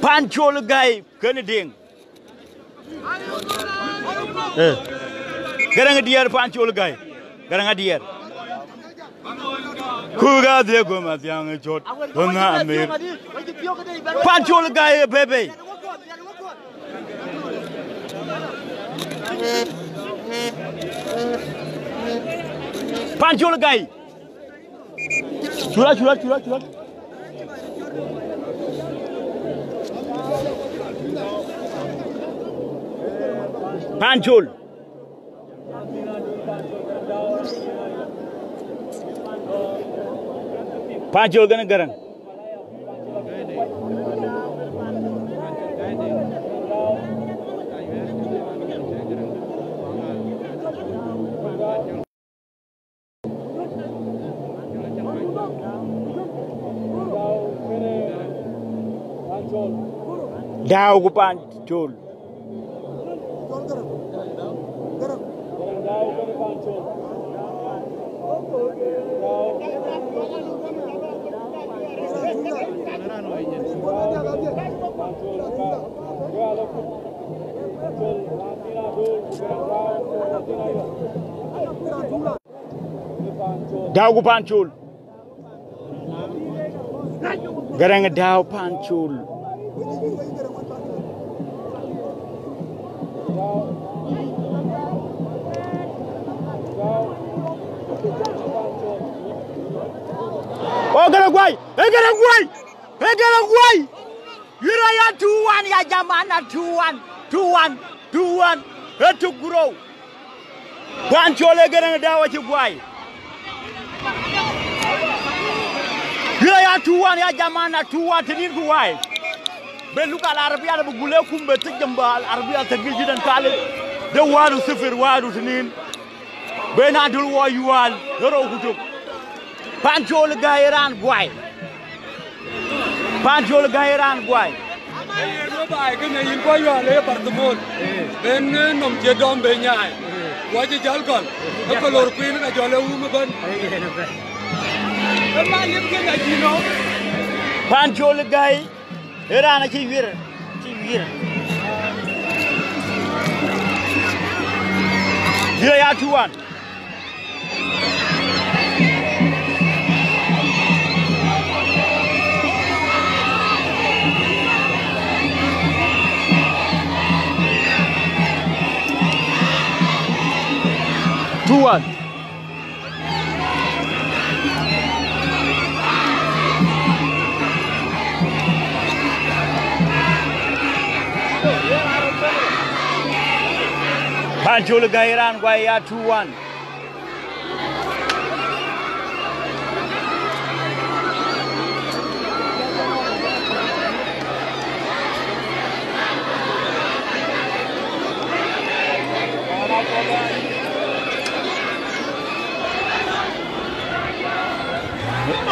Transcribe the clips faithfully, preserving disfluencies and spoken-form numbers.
Pancol Gäi kënë Deŋ. Eh. Gäräŋ Diɛɛr, Pancol Gäi. Gäräŋ Diɛɛr. Ku ga dhie goma dhiaŋ cot. Ku na mir. Pancol Gäi ë bebe. Pancol Gäi. Cura, cura, cura, cura. Pancol. Pancol kënë Gäräŋ. Dääu ku Pancol. Dääu ku Pancol. Gäräŋ Dääu Pancol. O Gäräŋ Guai, e Gäräŋ Guai, e Gäräŋ Guai. Yïn rɔt ya two one ya jamana, two one, two one, two one. E tuk gurou. Pancol e Gäräŋ Dääu acï guai. Yïn rɔt ya two one ya jamana, two one tënin ku wai. Be luk al arabia na bugule kum be tijamba al arabia tagil jidan kale. De wadu sifir wadu tënin. Ben Adöl wɔ yual, ë rou ku tök. Pancol Gäi raan guai. Pancol Gäi raan guai. Ayen we baai kënë yïn kɔc yual ë paracetamol. Ben, eh, nɔm cie dɔm be nyaai. Wɔ cï jäl gɔl. Ë chloroquine ka jɔl ë wum ëbën. Ë ma liep kënë acï nɔm. Pancol Gäi. Ë raan acï wiër, acï wiër. Yïn ya two one. Two one. Pancol Gäi raan guai ya two one.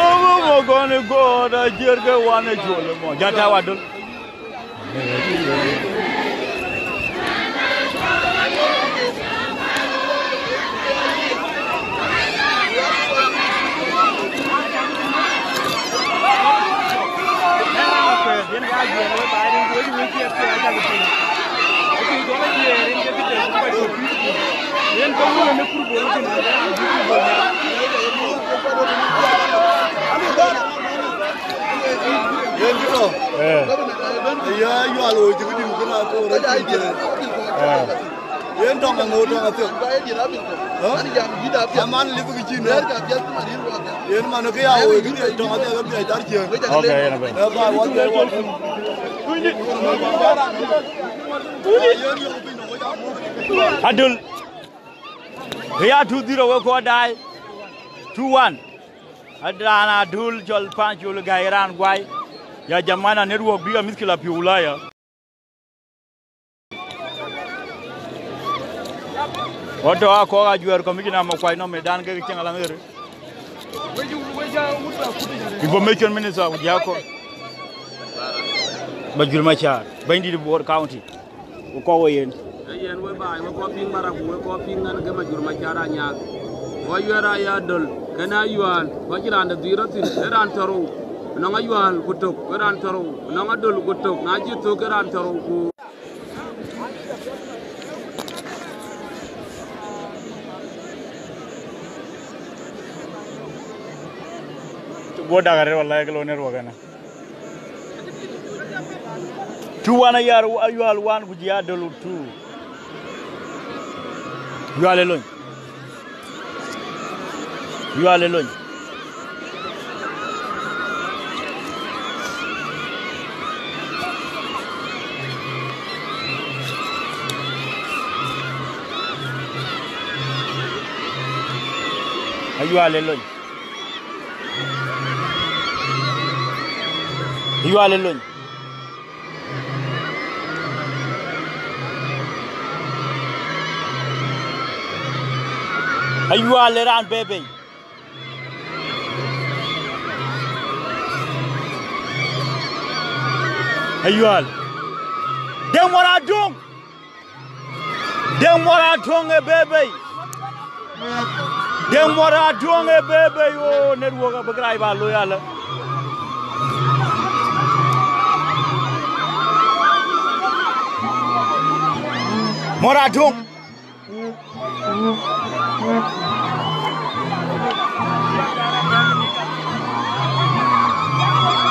Ëmɔ mɔ gɔn ë gɔɔt aciɛr ke wan ë col ëmɔ. Jata wadol. Yen kë tɔ̈. Eh. Ya yual woi cï këdï kënë akoor acïn cï. Eh. Yen tɔŋ aŋoot tɔŋ athiek. Hä? Aman lip kë cïn nɔ̈k. Yen man kë ya woi këdï tɔŋ athiek ke biac dar ciëën. Okay, yen abɛ̈n. Eh, ba wa biac wa. Adöl. Kë ya two zero we kɔɔr daai. Two one. Adraan Adöl cɔl Pancol Gäi raan guai. Ya jamana network bï a mïthkila piu Ulaya. Wɔ tɔ̈ akɔɔr ajuɛɛr commissioner Makuac nɔm ë dan ke cieŋ alaŋ ɣer. Information minister ku jɔ akɔɔr. Majur Macar, bɛ̈nydït Bor County. Ku kɔɔr we yen. Ee yen we baai, we kɔɔr piŋ Marak, ku we kɔɔr piŋ nɛn ke Majur Macar Anyaak. Kɔc yuɛɛr aya Adöl, kënë ayual, kɔc cï raan de dhil rɔt thïn, ee raan tɔ̈ rou. Nɔŋ Ayual ku tök ke raan thiärou, nɔŋ Adöl ku tök, na cï thök ke raan thiärou ku. Guɔ dak arëët, wallahi, ke lo network ënë. Two one Ayar, Ayual one ku jɔl Adöl two. Ayual ë lony. Ayual ë lony. Ayual ë lony. Ayual ë lony. Ayual ë raan bɛ̈ɛ̈i bei. Ayual. Deŋ Mɔr Aduŋ. Deŋ Mɔr Aduŋ ë bɛ̈ɛ̈i bei. Deŋ Mɔr Aduŋ ë bɛ̈ɛ̈i bei. Wo network abï kërac ba looi alë. Mɔr Aduŋ.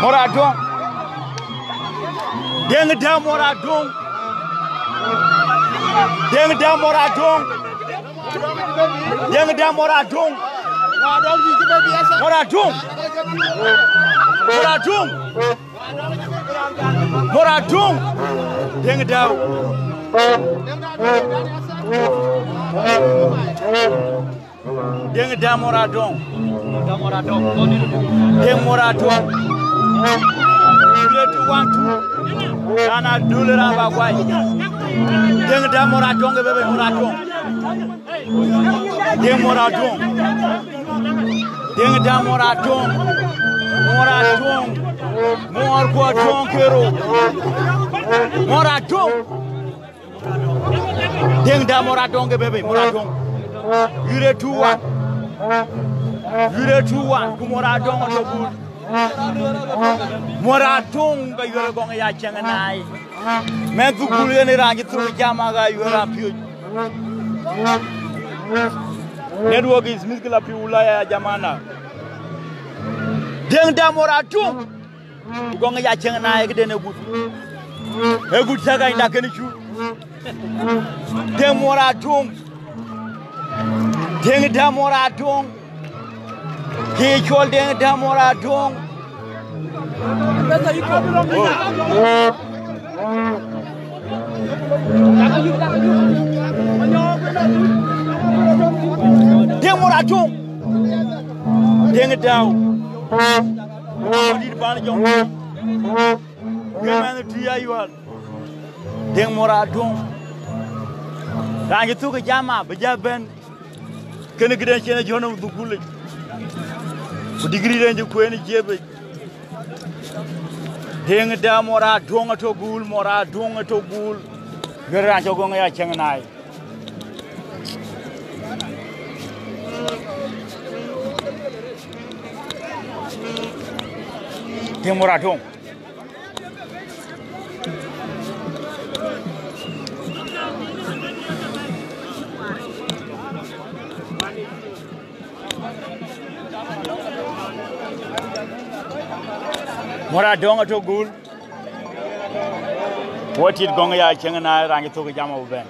Mɔr Aduŋ. Deŋ Däu Mɔr Aduŋ. Deŋ Däu Mɔr Aduŋ. Deŋ Däu Mɔr Aduŋ. Mɔr Aduŋ. Mɔr Aduŋ. Mɔr Aduŋ. Deŋ Däu. Deŋ Däu Mɔr Aduŋ. Deŋ Mɔr Aduŋ. Three, two, one, two. Raan Adöl, raan ba guai. Deŋ Däu Mɔr Aduŋ ë bɛ̈ɛ̈i bei, Mɔr Aduŋ. Deŋ Mɔr Aduŋ. Deŋ Däu Mɔr Aduŋ. Mɔr Aduŋ. Mɔr ku Aduŋ kerou. Mɔr Aduŋ. Deŋ Däu Mɔr Aduŋ ë bɛ̈ɛ̈i bei, Mɔr Aduŋ. Yure two one. Yure two one. Ku Mɔr Aduŋ atɔ̈ guul. Mɔr Aduŋ ka Yure Gɔŋ ya cieŋ ë naai. Mɛnh thukul yen ë raan cï thuk jam aka Yure apiöc. Network is miskila fi Ulaya ya jamana. Deŋ Däu Mɔr Aduŋ. Ku Gɔŋ ya cieŋ ë naai, këden ë gut. Ë gut cä gänyda kën cu. Deŋ Mɔr Aduŋ. Deŋ Däu Mɔr Aduŋ. Kë cɔl Deŋ Däu Mɔr Aduŋ. Deŋ Mɔr Aduŋ. Deŋ Däu. Dït ban jɔŋ. Ke mɛnh tui Ayual. Deŋ Mɔr Aduŋ. Raan cï thuk ë jama bï jɔ bɛ̈n. Kënë këden cïn ë jɔ̈ɔ̈n ë dhukulic. Ku digiri den cï kueen ë jiëpic. Deŋ Däu Mɔr Aduŋ atɔ̈ guul, Mɔr Aduŋ atɔ̈ guul. Yure raan cɔl Gɔŋ ya cieŋ ë naai. Deŋ Mɔr Aduŋ. Mɔr Aduŋ atɔ̈ guul. Wo tit Gɔŋ ya cieŋ ë naai, raan cï thuk jam abï bɛ̈n.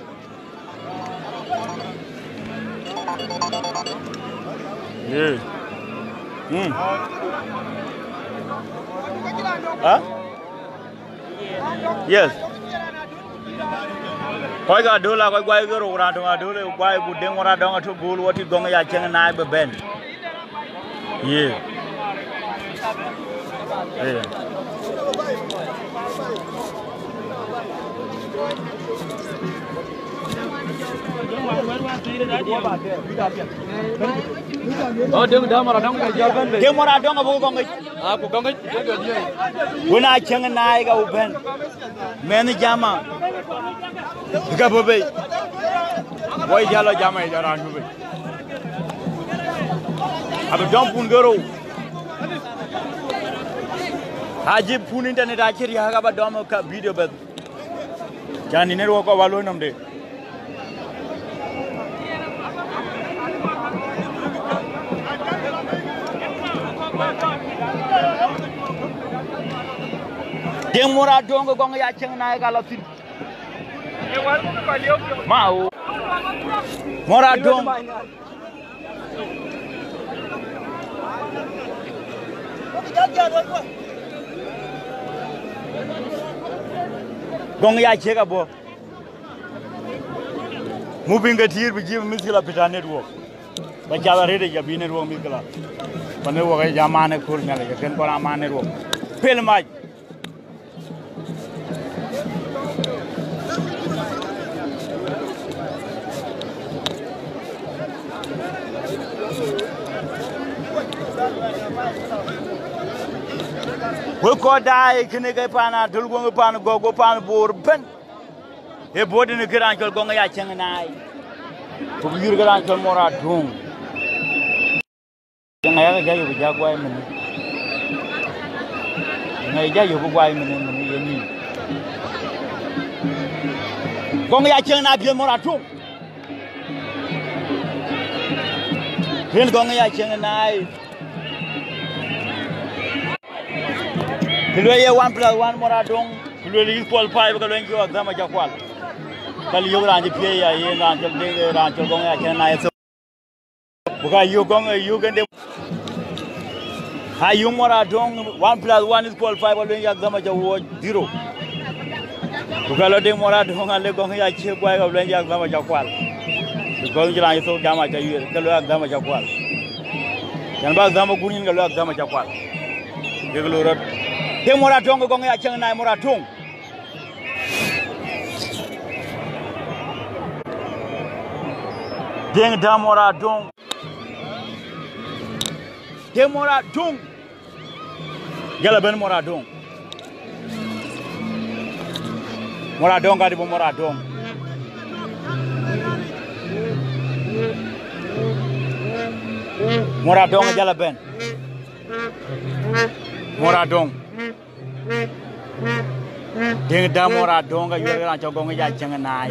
Yeah. Mm. Huh? Yes. Kɔc ka Adöl, kɔc guai ke rou, raan töŋ Adöl ë guai, ku Deŋ Mɔr Aduŋ atɔ̈ guul, wo tit Gɔŋ ya cieŋ ë naai bï bɛ̈n. Yeah. Yeah. Oh, Deŋ Däu Mɔr Aduŋ ke jɔl bɛ̈n bei. Deŋ Mɔr Aduŋ abuk Gɔŋ yic. Ah, ku Gɔŋ yic. Wën a cieŋ ë naai ka buk bɛ̈n. Mɛnh jama. Ka bɔ̈ bei. Woi jalo jama ë jɔ raan bɔ̈ bei. Abï dɔm pun ke rou. Ajib pun internet acï riääk aba dɔm ka video bɛth. Can internet wɔ kɔp aloi nɔm de. Deŋ Mor Adöŋ ke Gɔŋ ya cieŋ na ye ka lɔ thïn. Ma o. Mor Adöŋ. Gɔŋ ya ciek abɔ̈. Mu piŋ ke tiir bï jiëp mïthkëla pït a network. Ba cath arëët ë jɔ bï network mïthkëla. Ba network ë jam an ë kööl Nhialic, ke kën kɔn aman network. Pel mac. Wek kɔc daai kënë ke paan Adöl, wek paan Gɔ̈k, wek paan Bor bɛ̈n. Ee bɔ̈ dïn kë raan cɔl Gɔŋ ya cieŋ naai. Ku bï yïr ke raan cɔl Mor Adöŋ. Ŋa yak ja yök ja guai mene. Ŋa ja yök guai mene mene ye mi. Gɔŋ ya cieŋ na biëth Mor Adöŋ. Rin Gɔŋ ya cieŋ naai. Kë lueel ye one plus one Mor Adöŋ. Kë lueel yïth Paul five ka lueel cï Agdhama ca kual. Ka liök raan cï piëëc ya yen raan cɔl Deŋ, raan cɔl Gɔŋ ya cieŋ naai. Ku ka yök Gɔŋ, yök en de. A yök Mor Adöŋ, one plus one is equal five, alueny Agdhama ca wuɔ̈c zero. Ku ka lɔ Deŋ Mor Adöŋ, ale Gɔŋ ya cie guai, alueny Agdhama ca kual. Because cï raan cï thok jam aca yuëër, ke lueel Agdhama ca kual. Can ba Agdhama gur nyin, ke lueel Agdhama ca kual. Kek loi rɔt. Deŋ Mor Adöŋ, ke Gɔŋ ya cieŋ naai Mor Adöŋ. Deŋ da Mor Adöŋ. Deŋ Mor Adöŋ. Jal abɛ̈n Mor Adöŋ. Mor Adöŋ ka dï bɔ̈ Mor Adöŋ. Mor Adöŋ jal abɛ̈n. Mor Adöŋ. Deŋ da Mor Adöŋ ka yuɛ̈r raan cɔl Gɔŋ ya cieŋ naai.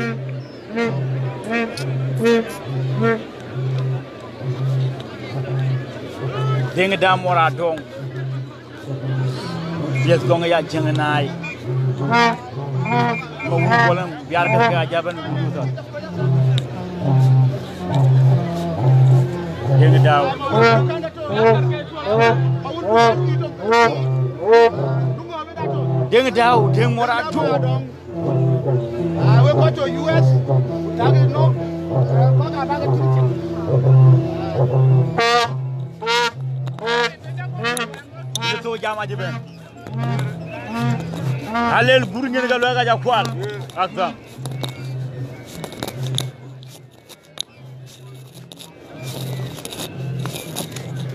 Deŋ da Mor Adöŋ. Yes, Gɔŋ ya cieŋ naai. Ko wun kuɔlem biar ke ka jaben wun ta. Deŋ da. Deŋ Dau, Deŋ Mor Adöŋ. Ah, we go to U S. Tagi no. Ko ka ba ke tin tin. Ni to jama jiben. Alel gur nyin ka lo ka ja kual. Akta.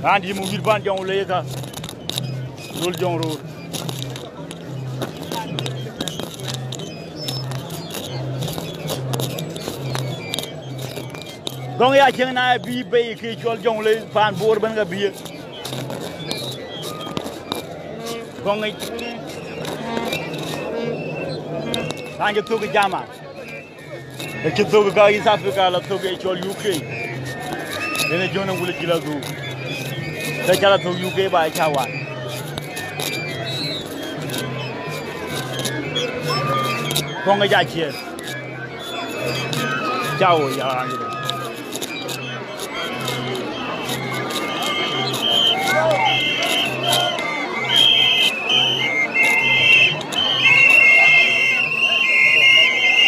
Raan dït mu wït pan jɔŋ le ka. Lol jɔŋ ror. Gɔŋ ya cieŋ na bï bei ke cɔl jɔŋ le pan Bor ben ka bï. Gɔŋ. Raan jɔ thok jama. Ë cï thök ka East Africa la thök ë cɔl U K. Yen ë jɔn ë wul cï la dhuk. Ke ca la thök U K ba ë ca wan. Kɔŋ ë ja ciëër. Ca wo ya raan.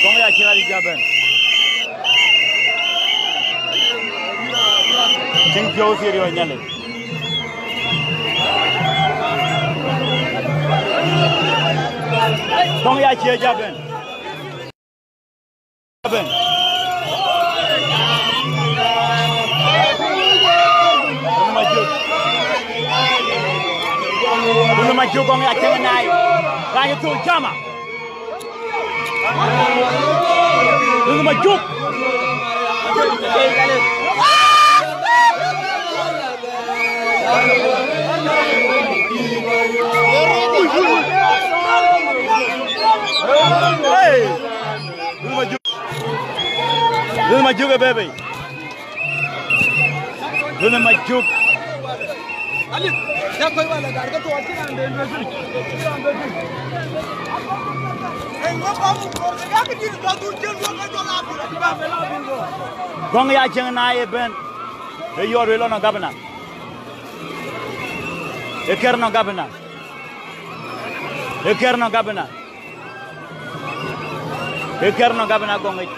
Kɔŋ ya cï ɣa ja bɛ̈n. Cïn piɔ̈u serious nyale. Kɔŋ ya cï ja bɛ̈n. Bɛ̈n. Kunu Majuk. Kunu Majuk Gɔŋ ya cieŋ naai. Raan cï thou jama. Kunu Majuk. Majuk ë bebe. Lon ë Majuk. Gɔŋ ya cieŋ na ye bɛ̈n. Ë yɔɔr wël lɔ nɔ gabna. Ë kɛr nɔ gabna. Ë kɛr nɔ gabna. Ë kɛr nɔ gabna Gɔŋic.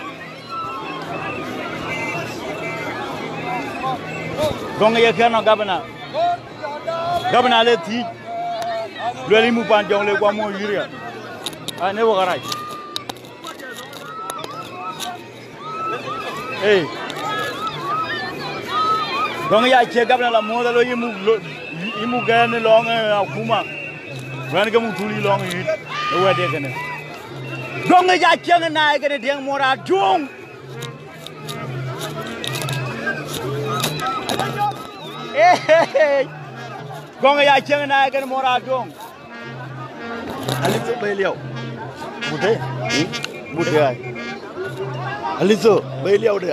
Gɔŋic ë kɛr nɔ gabna. Gabna le thiic. Luel yï muk pan jɔŋ le guɔ muɔ̈ɔ̈c yïria. An ë wok arac. Ei. Gɔŋic acie gabna la muɔ̈ɔ̈th alo yï muk lo, yï muk gɛ̈ɛ̈n ë lɔŋ, eh, akuma. Wɛ̈n ke muk thul yï lɔŋ yït. Ë wɛ̈t de kënë. Gɔŋic acieŋ naai kënë Diɛŋ Mor Aduŋ. Ei. Gɔŋic acieŋ naai kënë Mor Aduŋ. Alitho bei liau. Bute. Hmm? Bute ai. Alitho bei liau de.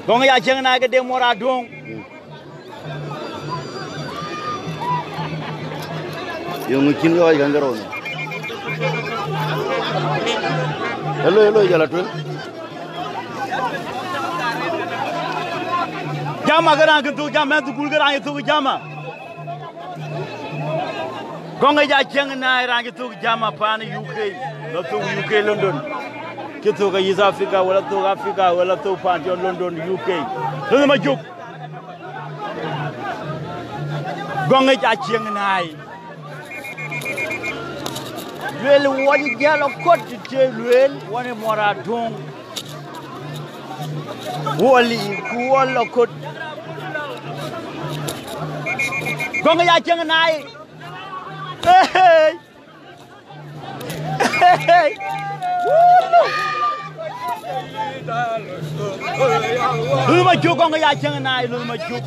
Gɔŋic acieŋ naai ke Diɛŋ Mor Aduŋ. Hmm. Yöŋ cin yɔɔc kan ke rou ni. Hello, hello, jala tueŋ. Jama ke raan ke thuk jama, thukul ke raan ke thuk jama. Gɔŋic acieŋ naai raan cï thuk jama pan U K, la thuk U K London. Cï thuk East Africa, wala thuk Africa, wala thuk pan cɔl London, U K. Lon ë Majuk. Gɔŋic acieŋ naai. Luel wɔc jäl akot të luel wɔn ë Mor Aduŋ. Wali ku wala kot. Gɔŋic acieŋ naai. Hey, hey. Hey, hey. Lon ë Majuk Gɔŋic acieŋ naai, lon ë Majuk.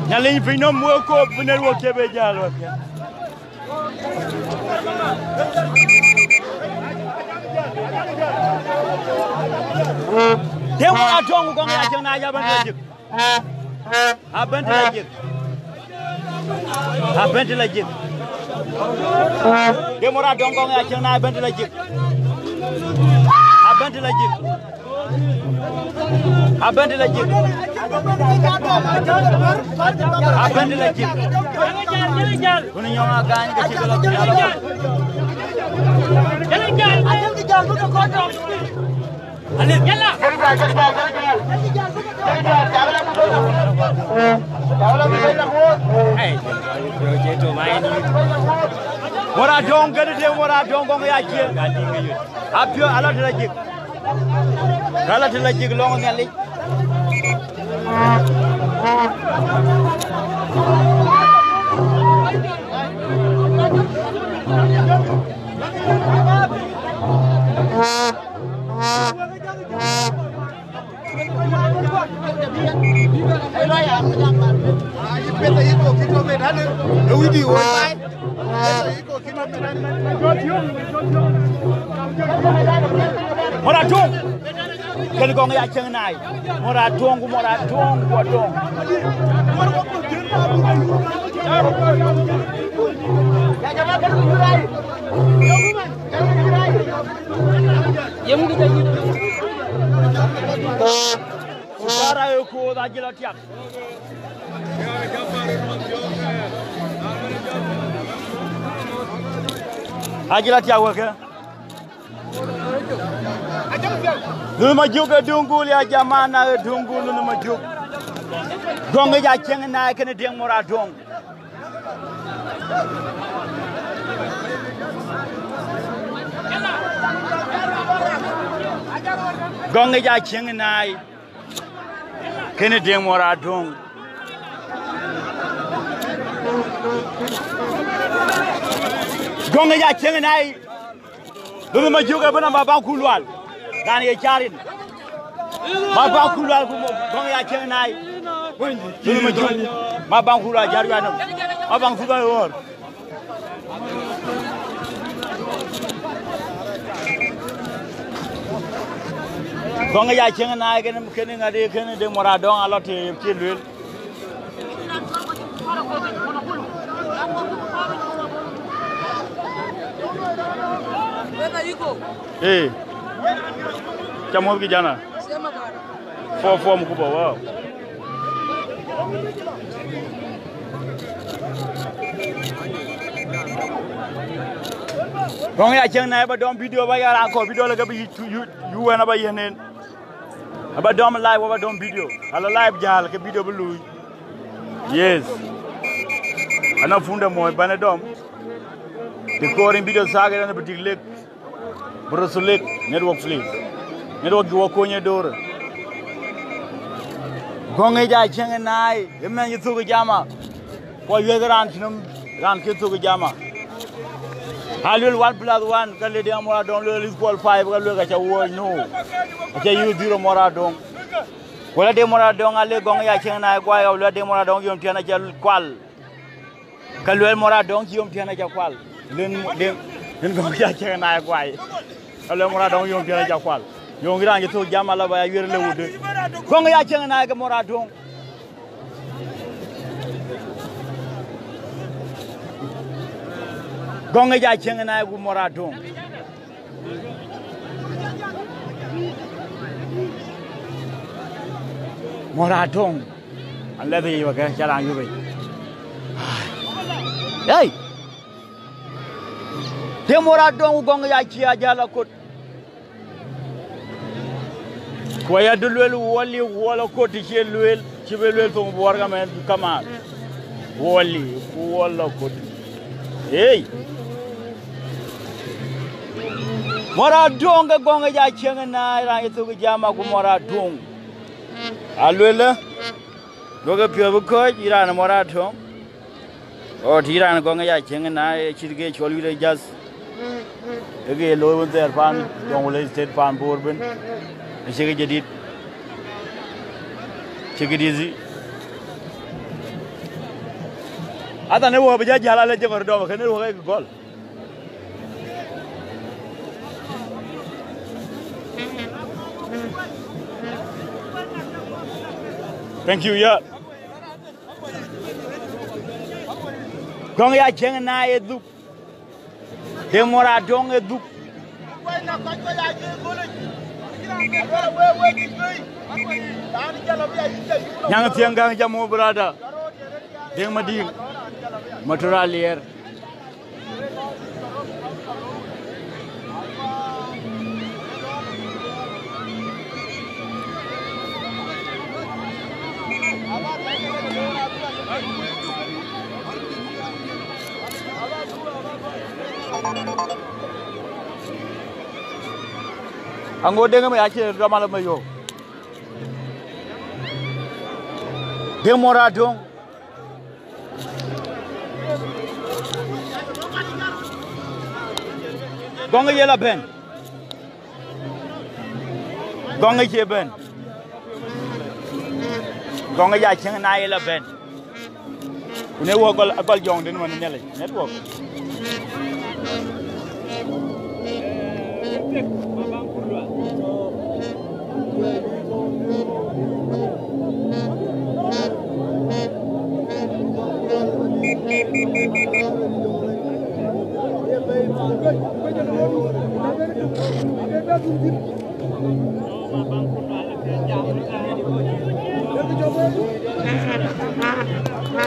Nhialic piny nɔm wek kop bï ner wok cï be jäl wek. Diɛŋ Mor Aduŋ Gɔŋic acieŋ naai, abɛ̈n tëlajik. Abɛ̈n tëlajik. Abɛ̈n tëlajik. Diɛŋ Mor Aduŋ Gɔŋic acieŋ naai, abɛ̈n tëlajik. Abɛ̈n tëlajik. Abɛ̈n tëlajik. Abɛ̈n tëlajik. Kun nyɔŋ agany ke cï ke lɔ thial. Mor Aduŋ kënë Diɛŋ Mor Aduŋ Gɔŋic acieŋ. Apiɔ̈u ala tëlajik. Rala tëlajik lɔŋ Nhialic. Mor Aduŋ. Kën Gɔŋic acieŋ naai. Mor Aduŋ ku Mor Aduŋ ku Aduŋ. Yem ku jɛ yïn. Ku tɔ̈ raan ë koor acï lɔ tiak. Acï lɔ tiak wekë. Lon ë Majuk ë duŋ gul ya jamana, ë duŋ gul lon ë Majuk. Gɔŋic acieŋ naai kënë Diɛŋ Mor Aduŋ. Gɔŋic acieŋ naai. Kënë Diɛŋ Mor Aduŋ. Gɔŋic acieŋ naai. Lon ë Majuk ë bï nɔm baba Kulual. Raan ye carin. Baba Kulual ku Gɔŋic acieŋ naai. Lulu ma jum. Ma baŋ kura jar yanam. Ma baŋ suda yor. Gɔŋ ya cieŋ na ken ken ŋadi ken de mora dɔŋ alɔ te ci luel. Eh. Cha mos ki jana. Four four mkubwa, wow. Gɔŋ ya cieŋ na ba dɔm video ba ya ran ko video le ke bi yu yu wen aba yenen. Aba dɔm live, aba dɔm video. Ala live jal ke video bi lui. Yes. Ana funda mo bana dɔm. Recording video sage na bi dik lek. Bro Sulek, network please. Network ju wa konye dor. Gɔŋ e ja cieŋ nai, e men ju thuk jama. Ko yue ran chinum ran ke thuk jama. Halul one plus one ka le de amora dɔm le equal five ka le ka cha wo no. Acha yu zero mora dɔŋ. Wala de mora dɔŋ ale gɔŋ ya cieŋ na gwa ya wala de mora dɔŋ yom tiana cha kwal. Ka luel mora dɔŋ ci yom tiana cha kwal. Den den den gɔŋ ya cieŋ na gwa. Ka luel mora dɔŋ yom tiana cha kwal. Yom ran ji thuk jama la ba ya yue le wude. Gɔŋ ya cieŋ na ke mora dɔŋ. Gɔŋ e ja cieŋ na ku mora dɔŋ. Mora dɔŋ. An le de yo ke cha ran yu be. Hey. Te mora dɔŋ gɔŋ ya cia jala kot. Ku ya du luel wali wala kot ti cie luel, ci be luel thong buɔr ka men kaman. Wali ku wala kot. Hey. Mora dɔŋ ke gɔŋ e ja cieŋ na ran ye thuk jama ku mora dɔŋ. A luel. Duɔ̈kkë piɔ̈u bï kɔ̈ɔ̈c, yïn raan mɔ̈r atɔ̈ŋ. Ɣɔn të yïn raan gɔŋ ya cieŋ na ë cït ke cɔl wït ë jath. Ë ke ye looi wën thɛɛr paan Jonglei State paan Bor ëbën. Acïkï jadït. Cïkï dïthi. Athan ë wɔ bï jɔ jäl alec jɔŋ röt dɔm, kënë wɔ ke gɔl. Thank you, yeah. Gɔŋ ya cieŋ na ye dhuk. Te mɔ̈r atɔ̈ŋ ye dhuk. Nyaŋ thiëŋ gäŋ jam wo brother. Deŋ Madiŋ. Matur Aliɛr. Aŋot Deŋ ëmë acï dɔm alë më yök. Deŋ mɔ̈r atɔ̈ŋ. Gɔŋ ye la bɛ̈n. Gɔŋ cie bɛ̈n. Gɔŋ ya cieŋ na ye la bɛ̈n. Ku ne wɔ gɔl, agɔl jɔŋ den man Nhialic. Network.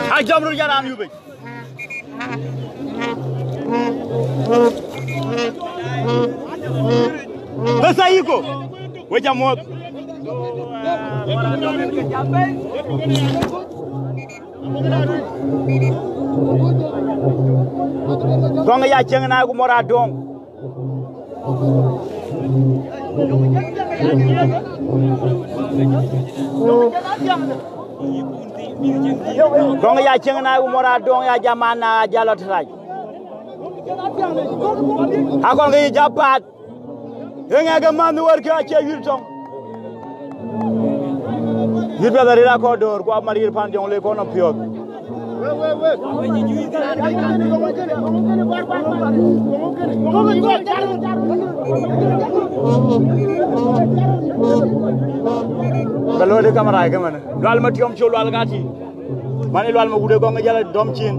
A jam rot jaran yubic. Besa yiko. We jam mot. Gɔŋ ya cieŋ na ku mɔ̈r atɔ̈ŋ. Gɔŋ ya cieŋ na ku mɔ̈r atɔ̈ŋ ya jam an na jal ɣɔt rac. Akɔn ke yï jɔ paat. Eŋɛ ke man wär ke acie yïr tɔŋ. Yït piath arëët akɔɔr döör, ku amarir pan jɔŋ le kɔn nɔm piɔ̈ɔ̈th. Ba looi de kamera ke man. Lual ma tiɔm cu lual gati. Man ë lual ma wut ë gɔŋ ë jäl dɔm cin.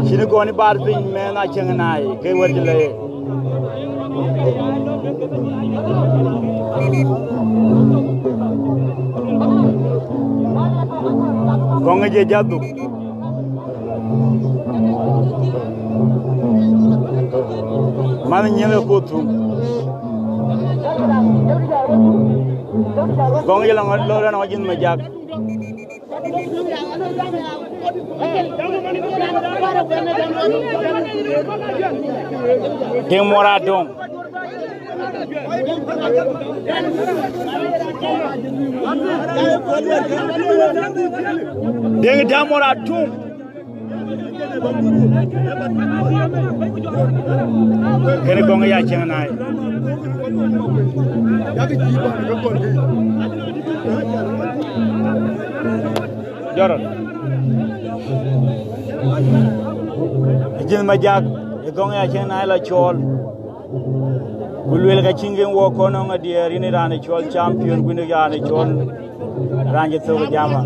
Cïn kɔn ë bar piny mɛn acieŋ naai ke wɛ̈t cï lɔ ye. Gɔŋ ë je jadhuk. Man nyiëëŋ ë kuth thum. Gɔŋ ë je lɔ ŋɔt lɔ rɛn ɣɔc jin me jak. Deŋ Mɔr Adoŋ. Deŋ Däu Mɔr Adoŋ. Kënë Gɔŋ ya cieŋ naai. Jɔt rɔt. Jin ma jak ë Gɔŋ ya cieŋ naai la cɔɔl. Ku luel ka cïn ken wɔ kɔn nɔŋ adiɛɛr, yïn ë raan ë cɔl champion, ku yïn ë raan ë cɔl raan cï thök ë jama.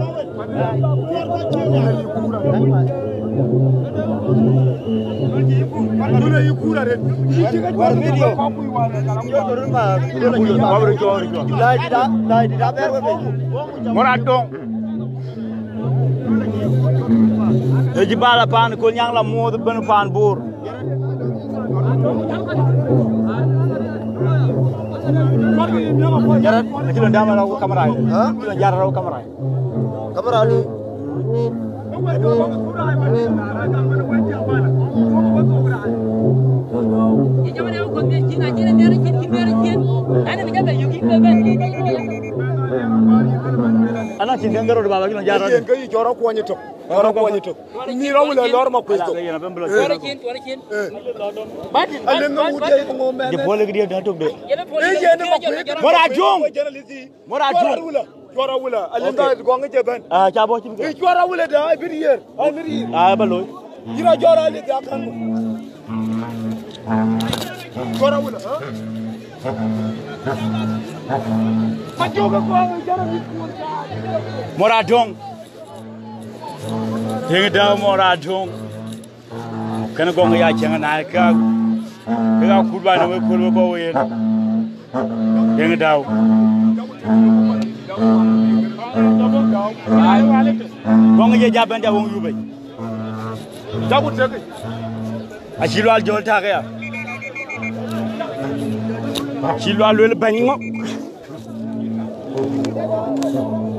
Mɔr Adoŋ. Ë cï bal a paan Kolnyaŋ la muɔ̈th ëbën paan Bor. Jarat, acï lɔ dam rau kamera. Ha? Acï lɔ jar rau kamera. Kamera ni. Ana cïn kɛn gärɔt baba, acï lɔ jar rau. Yen ke yï cɔɔr akuɔny ëtök. Cɔɔr akuɔny ëtök. Mïr awul ë lɔr ma kuec thok. Tuɔn cin, tuɔn cin. Alen ŋö wut ye ŋö mɛn. Jɛ puɔl ke diɛt tök de. Ë yen ma kuec. Mɔr Adoŋ. Mɔr Adoŋ. Cuɔr awula. Cuɔr awula. Alen da Gɔŋ ë jɛ bɛ̈n. Ah, ca bɔ cï bï. Ë cuɔr awula da, ë bï riɛr. Ë bï riɛr. Ah, ba looi. Yïn a jɔr ali dia kan. Cuɔr awula. Mɔr Adoŋ. Deŋ Däu Mɔr Adoŋ. Kënë Gɔŋ ya cieŋ naai ka, ka kut ba në we kul we bɔ wen. Deŋ Däu. Gɔŋ ye ja bɛ̈n ja woŋ yup. Acï lual jɔl tak ya. Cï lual luel bɛ̈ny ŋɔk.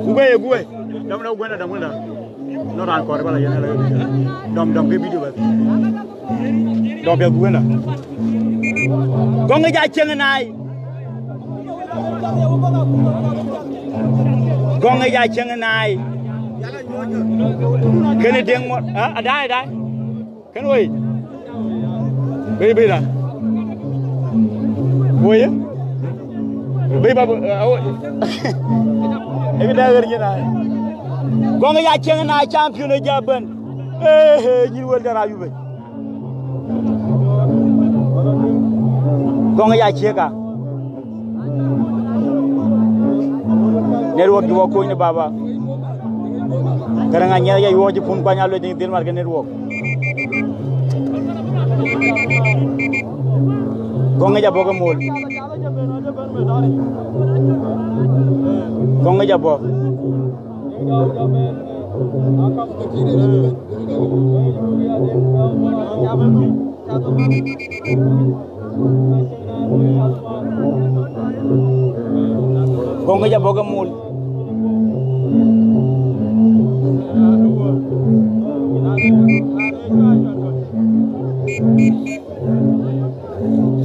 Guei, guei. Dɔm na guei na dɔm wunda. No ran kɔɔr bala yɛn ala. Dɔm, dɔm ke video bas. Dɔm ya guei na. Gɔŋ ja cieŋ naai. Gɔŋ ja cieŋ naai. Kënë Deŋ Mɔr, ah, adai, adai. Kën woi. Bï, bï na. Woi. Bï ba, ah, woi. Ë dɛ ɣer nyina. Gɔŋ ya cieŋ na champion ë ja bɛ̈n. Eh, eh, nyin wël dɛn ayup. Gɔŋ ya ciëka. Network ju wa kony ni baba. Kërë ŋa nyiɛth ya yuɔɔc pun kuany a luec ni dhil mar ke network. Gɔŋ ŋic abɔk ke mol. Gɔŋ ŋic abɔk. Gɔŋ ŋic abɔk ke mol.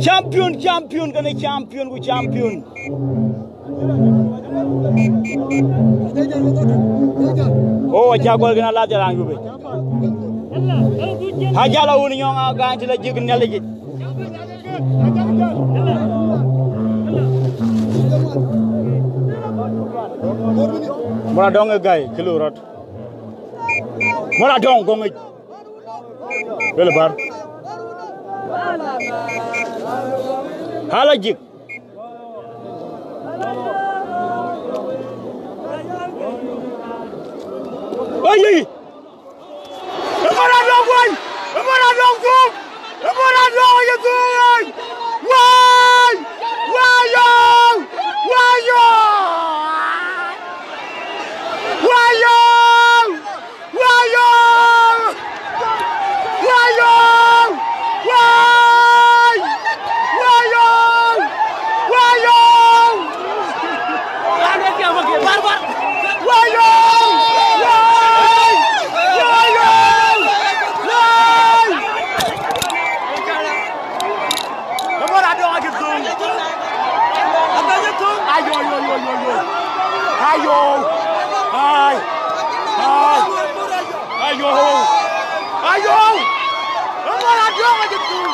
Champion, champion, kënë champion ku champion. Oh, aca gɔl kën alath ya raan yup. Ajal a wun nyɔŋ a gany të la jik nhial yic. Mor Adɔŋ ë gäi, kë lëu rɔt. Mor Adɔŋ gɔŋic. Wël bär. Hala jik. Oi, oi. Ë Mor Adɔŋ wai! Ë Mor Adɔŋ thuk! Ë Mor Adɔŋ aye thuk wai! Wai! Wai yo! Wai yo! Wai yo! Wai yo! Wai yo! Wai! Wai yo! Wai yo! Wai yo! Wai! Wai yo! Wai! Ë Mor Adɔŋ acï thöŋ. Ayo, yo, yo, yo, yo. Ayo. Ai. Ai. Ayo. Ayo. Ë Mor Adɔŋ acï thöŋ.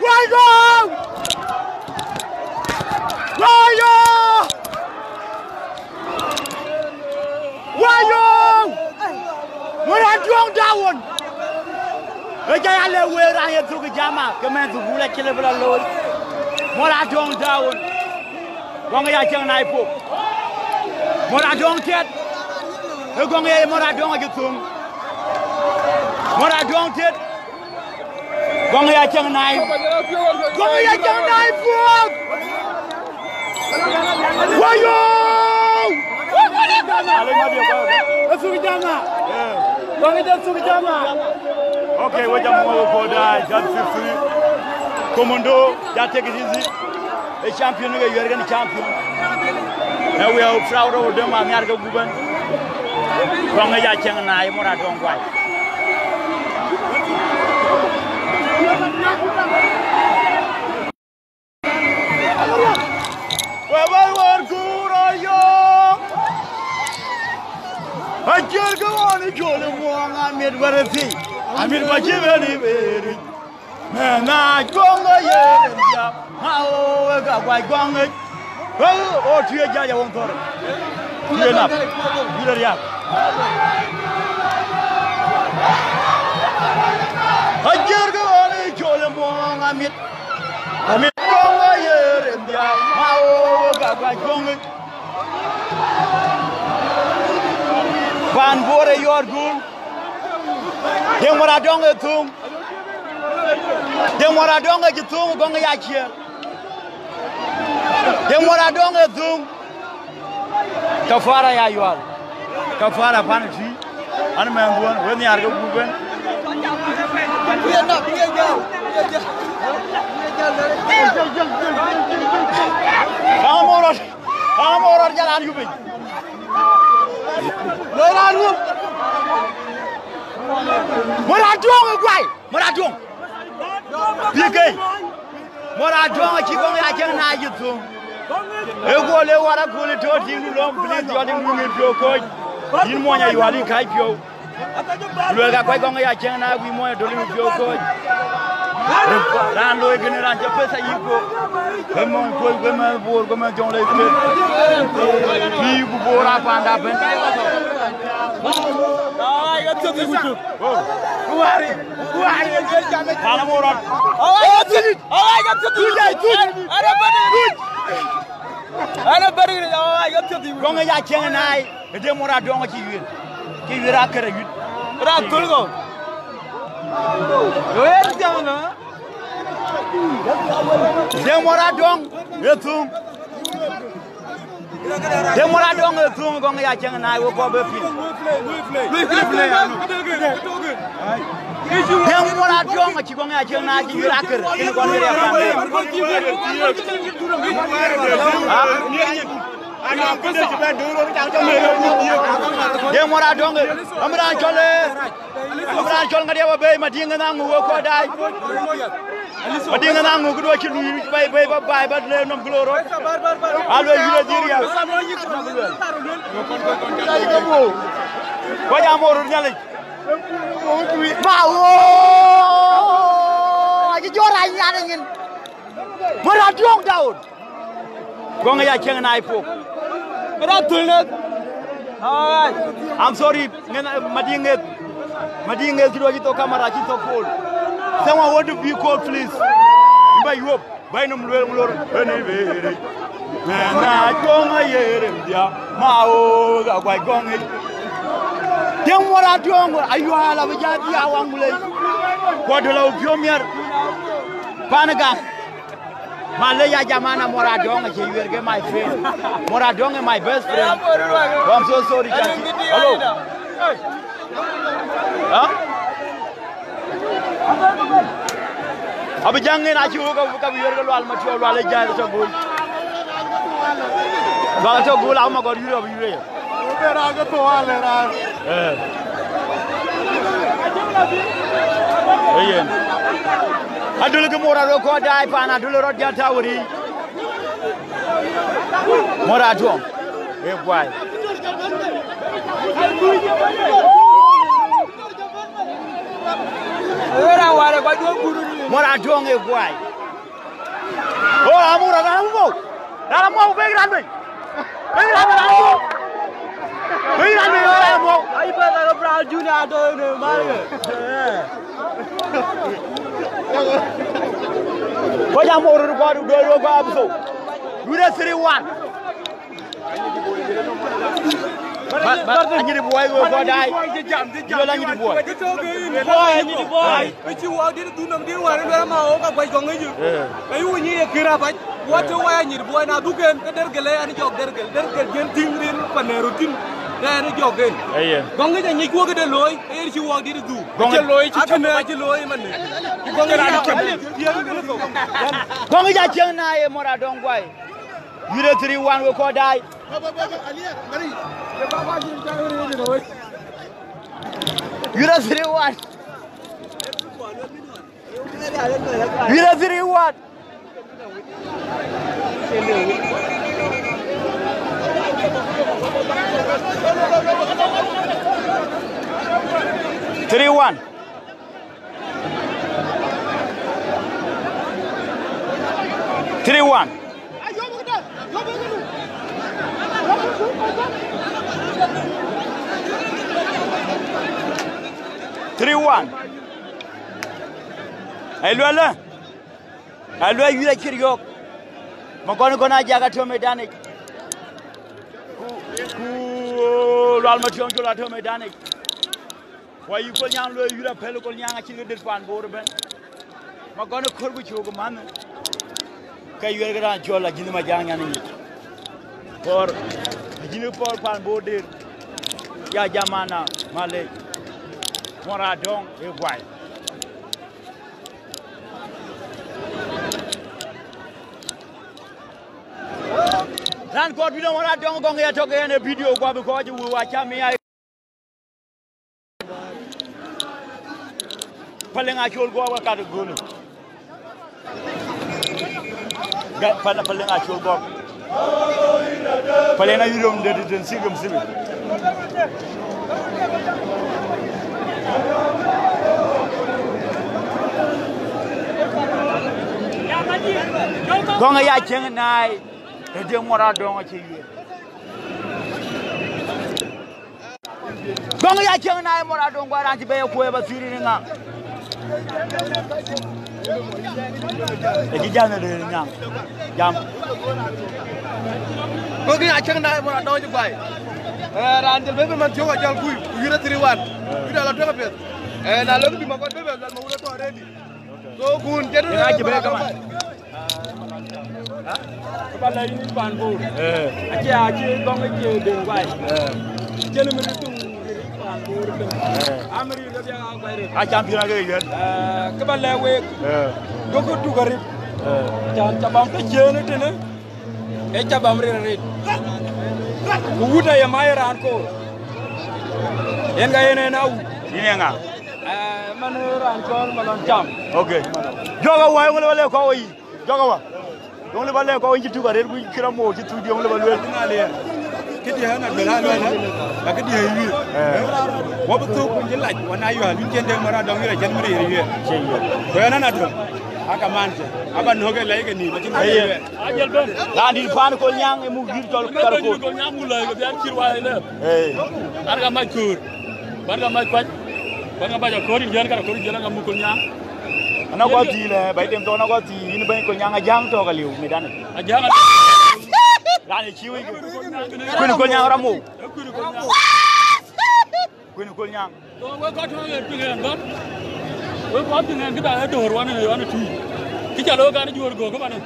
Wai go! Wai yo! Wai yo! Mor Adɔŋ down! Ë jɔ ya le wëër raan ye thuk jama, ke mɛn thukul acï le bï lɔ looi. Mor Adɔŋ down! Gɔŋ ya cieŋ nai puɔ̈k. Mor Adɔŋ tiɛt. Ë gɔŋ ya Mor Adɔŋ acï thöŋ. Mor Adɔŋ tiɛt. Gɔŋ ya cieŋ nai. Gɔŋ ya cieŋ nai puɔ̈k. Wayo! Ë thuk jama. Gɔŋ ya thuk jama. Okay, we jam mo ko da, just fifty. Commando, just take it easy. Ë champion, ke yuɛɛr kën champion. And we are proud of them, and they are good. Gɔŋ ya cieŋ nai, Mor Adɔŋ guai. Wek bä wär kuur ë yɔ̈ɔ̈k. Aciël ke ɣɔn ë col ë muɔɔŋ, amit wär ë thii, amit bä cï bɛ̈n ë beeric. Mɛn aa cuɔŋ ë yen ë diäk, ma ɣöö wek ka guac gɔŋ ŋic. Wek ɣöö tïë jac awɔŋ thɔ̈r. Tïë nap, yïn ë riäk. Aciël ke ɣɔn ë col ë muɔɔŋ, amit. Amit kɔŋ aye rem diäk, ma ɣöö ka guac gɔŋ ŋic. Pan Bor ë yɔɔt guur. Deŋ Mor Adɔŋ ë thöŋ. Deŋ Mor Adɔŋ ë cï thöŋ gɔŋ ë ya ciëër. Deŋ Mor Adɔŋ ë thöŋ. Kafara ya yual. Kafara pan tui. An mɛn duɔn, we nhiaar ke gup ben. Kaŋ amorɔt, kaŋ amorɔt jal an yupic. Lo ran wup. Mor Adɔŋ ë guai, Mor Adɔŋ. P K. Mor Adɔŋ acï gɔŋ ya cieŋ na yï thum. Ë guɔ le wär akööl ë tɔ̈ tiŋdu lɔ̈m, please, jɔl tiŋdu ŋic piɔ̈u kɔc. Yïn muɔny ayual yïn kac piɔ̈u. Luel ka kuac gɔŋ ya cieŋ na wïc muɔny adöl yïn piɔ̈u kɔc. Raan looi kënë raan cä pesa yïk ko. Ke mɔny kuöc, ke mɛnh Bor, ke mɛnh Jɔŋlei ke. Pïïr ku Bor aa paanda ëbɛ̈n. Gɔŋ ë ya cieŋ naai, ë Deŋ Mor Adɔŋ acï yuëër, cï yuëër akër ayuc. Raan thöl kɔ̈u. Deŋ Mor Adɔŋ ë thum. Deŋ Mor Adɔŋ ë thum, gɔŋ ya cieŋ naai, we kɔɔr bë piŋ. Deŋ Mor Adɔŋ acï gɔŋ ya cieŋ naai, cï yuëër akër, cïn gɔn ë riɛk paande. Deŋ Mor Adɔŋ, am raan cɔl, am raan cɔl ŋadï abä bei, Madiŋ ë naŋ ŋuk ë kɔc daai. Madiŋ ë naŋ ŋuk këdu acï lui bei, bei, bä baai, bä le nɔm kë lor rɔt. Aluel yïn adhil riɛk. Kɔc amor röt Nhialic. Ba wo. Aji jora nyane nyin. Mora diong down. Gong ya cheng na ipo. Kera tulnet. Alright. I'm sorry. Ngen madinget. Madinget kidwa jito kamera jito call. Someone want to be called, please. Imba yuop. Bainum luel mulor. Eni bere. Na gong a yere dia. Ma o ga gwa gong e. Dem wara diong ayu hala be ja dia wang mule. Kwa dola upio mier. Panaga. Male ya jamana, Mora Dong ache yuerke, my friend. Mora Dong is my best friend. Oh, I'm so sorry, Chanti. Hello. Huh? Abi jangin achi wo ka ka yuerke Lual Matio, Lual e jai to gul. Lual to gul ama god yure abi yure. Eh. Eyen. Adul ke Mora ro ko dai pan adul ro dia tawri. Mora tuong. E guai. Mora tuong e guai. Oh, amura na mo. Na mo be gran be. Be gran be na mo. Be gran be na mo. Ai ba da bra junior do ne mal. Ko ja mo ru ko do ro ko abso. Yure three one. Ba, ba, anyiri buai we ko dai. Yo la anyiri buai. Boy, anyiri boy. Aci wak dit du nam din wari bera ma o ka gwa gong eju. Eh. Ayu ni ye kira ba. Wate wa anyiri boy na duken ke dergele ani jok dergel. Dergel gen ting rin panero tin. Da ani jok den. Ayen. Gong eju ni ko ke de loy, e ci wak dit du. Gong eju loy ci. Akana ci loy man. Gong eju. Gong eju cheng na e Mora Dong guai. Yure three one we ko dai. Yure three one. Yure three one. Three one. Three one. Three one. Ai luele. Ai luele yura chir yok. Makon kon aja ka to me danic. Ku, ku Lual Mationg chula to me danic. Wa yi kol nyang lo yura pel kol nyang achin ke dir pan bor ben. Ma gone kol ku chuk man. Ka yuer ke ran chol a jin ma jang nyan ni. Por a jin por pan bor dir. Ya jamana male. Mora dong e guai. Ran kor video mora dong gong ya to ke ne video kwa bi ko ji wa cha mi ya. Paleŋ acol guɔk ka kat guni. Paleŋ acol guɔk. Paleŋ ayï rom de den sigem sibi. Gɔŋ ya cieŋ naai. Ë de ŋuɔt adɔŋ acï yuel. Gɔŋ ya cieŋ na ë mɔt adɔŋ guɔ raan cï bɛ̈ɛ̈i ë kuɔɔc ë ba thïïr rin ŋa? Ë cï jam ë rëër nyaŋ. Jam. Gɔŋ ya cieŋ na ë mɔt adɔŋ cï guai. Ë, raan jël bebe man thiɔ̈k ajɔl kui, ku yïn ë thïïr wan. Yïn ala tueŋ apiɛth. Ë, na lëk bï ma kɔn bebe, lal ma wun ë tɔ̈ redi. So kun cï ŋa cï bɛ̈ɛ̈i kaman. Kë ba lɛ̈k yïn pan Bor. Eh. Acie, acie gɔŋ ë cie den guai. Eh. Cïn min tum pan Bor ben. Eh. Am rin ke biak a guai rin. A cam pïn ake yuɛn. Eh, kë ba lɛ̈k wek. Eh. Duɔ̈kkë tuk arït. Eh. Can ca bam ke ciëën ë tënë. Ee ca bam rin arït. Ku wut aye mac raan koor. Yen ka yen en a wut. Yïn ye ŋa? Eh, man raan cɔl Malɔn Cam. Okay. Jɔk awai, ŋö lë ba lɛ̈k kɔc wei. Jɔk awa. Döŋ lë ba lɛ̈k kɔc wën cï tuk arëët, ku cï rɔt moor cï thuk diɛ̈, ŋö lë ba lueel. Këdiɛ̈ ɣɛn aduël aluɛl, akëdiɛ̈ yï. Wɔ bï thök ku cï lac, wɔ na yual, yïn cïn dek mär adɔŋ yï rɔt cïn mïr yï wiëë. Ku ɣɛn adöŋ, aka man cë, aba nɔ̈k ë lɛc ke nïïm, acïn kë ye luɛɛl. Raan dït paan Kolnyaŋ ë muk dït cɔl Karkor. Kolnyaŋ muk lɛc ke bian cïr wai lɛp. Ee. An ka mac köör, ban ka mac kuac, ban ka mac aköör yïn jiɛ̈n Karkor yïn jiɛ̈n an ka muk Kolnyaŋ. Anɔ̈k kɔc thii lɛ, ba yï tem thok anɔ̈k kɔc thii, yïn bɛ̈ny Kolnyaŋ Ajaŋ tɔ̈ ka liu, mëdan. Ajaŋ. Raan ë cï wïc. Kuën Kolnyaŋ rɔt mou. Kuën Kolnyaŋ. So, wek kɔc tɔ̈ ɣer piŋ ɣɛn bä. Wek kɔc piŋ ɣɛn këda ë döör wan ë ɣɔn ë tui. Kë ca looi kan ë juöör göök ëmanë.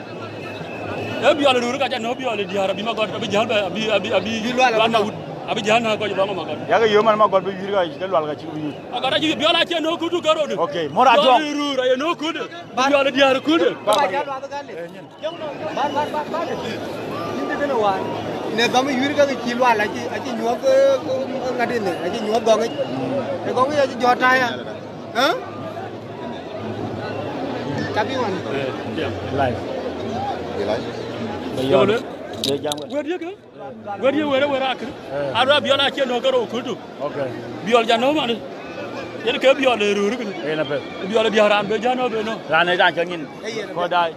Ë Biɔl ë röör ka ca nɔ̈k Biɔl ë diäär abï Magɔt abï jäl bɛ, abï, abï, abï, bï Lual Lual Magɔt. Magɔt. Abï jäl na kɔc lɔŋ Magɔt. Yak yööm man Magɔt bï wïïr ka cï ke Lual ka cï bï wïïr. Magɔt acï Biɔl acï nɔ̈k kudu ke röördï. Okay, mor atɔŋ. Biɔl ë röör aye nɔ̈k kudu. Biɔl ë diäär kudu. Baba. Bar, bar, bar, bar. Yïn dï kënë wään. Në dhɔm yïr ka cï Lual acï, acï nyuɔ̈th, eh, ŋadï në, acï nyuɔ̈th gɔŋic. Ë gɔŋic acï jɔt taya. Hä? Ka bï wan. Live. Ye live. Ye jam. Wëdië kë? Wëdië wërë wërë akër. Eh. Arua Biɔl acï nɔ̈k ke rou kutu. Okay. Biɔl ja nɔ̈k manë. Yen ke Biɔl ë röör kënë. Yen apɛth. Biɔl ë diäär raan bë ja nɔ̈k bë nɔ̈k. Raan ë raan cä nyin. Ë yen. Kɔc daai.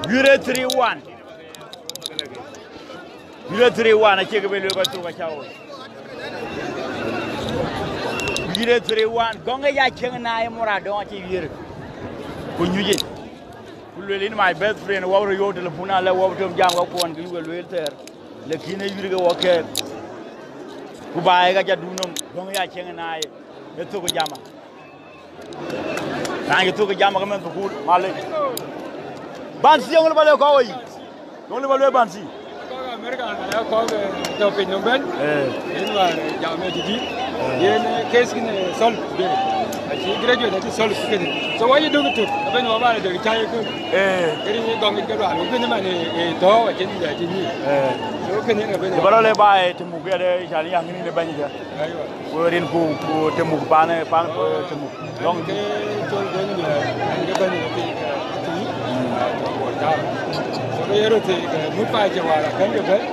Yure three one. Yure three one, acie ke bï lueel kɔc thok acä woi. Yure three one, gɔŋ ë ya cieŋ na ye mor adɔŋ acï wiër. Ku nyuc yic. Ku lueel in my best friend, wä rɔ yöök telepun alɛ wä tom jam wä kuɔn kë yuk lueel thɛɛr. Lakin ë yurke wä kɛɛk. Ku baai ka ca dun nɔm, gɔŋ ë ya cieŋ na ye. Ë thok ë jama. Raan cï thök ë jam ke mɛnh thukul, malec. Ban C, ŋö lë ba lë kɔ̈u ë yic? Ŋö lë ba lueel ban C? Kɔc America na ya kɔc, eh, tɔ̈ piny nɔm bɛ̈n. Eh. Yen wäär, eh, jam ë tïtï. Eh. Yen, eh, case kënë solve de. Acï graduate acï solve kënë. So wä yï dök tök, abën wä ba lë dek cä yï kë. Eh. Kënë yï gɔŋ yic ke Lual, kënë man, eh, eh, tɔ̈u acïn, acïn yï. Eh. So kënë yen abën. Cï ba rɔt le ba, eh, të muk ya de, cä ni yaŋ ni le bɛ̈ny de. Aywa. Ku rin ku, ku të muk pan, pan, eh, të muk. Dɔŋ ke col den de, an ke bɛ̈n ke ti, ke ti, ah, to ko ta. So ke yero ti, ke mut pa ke wala kan ke bɛ̈n.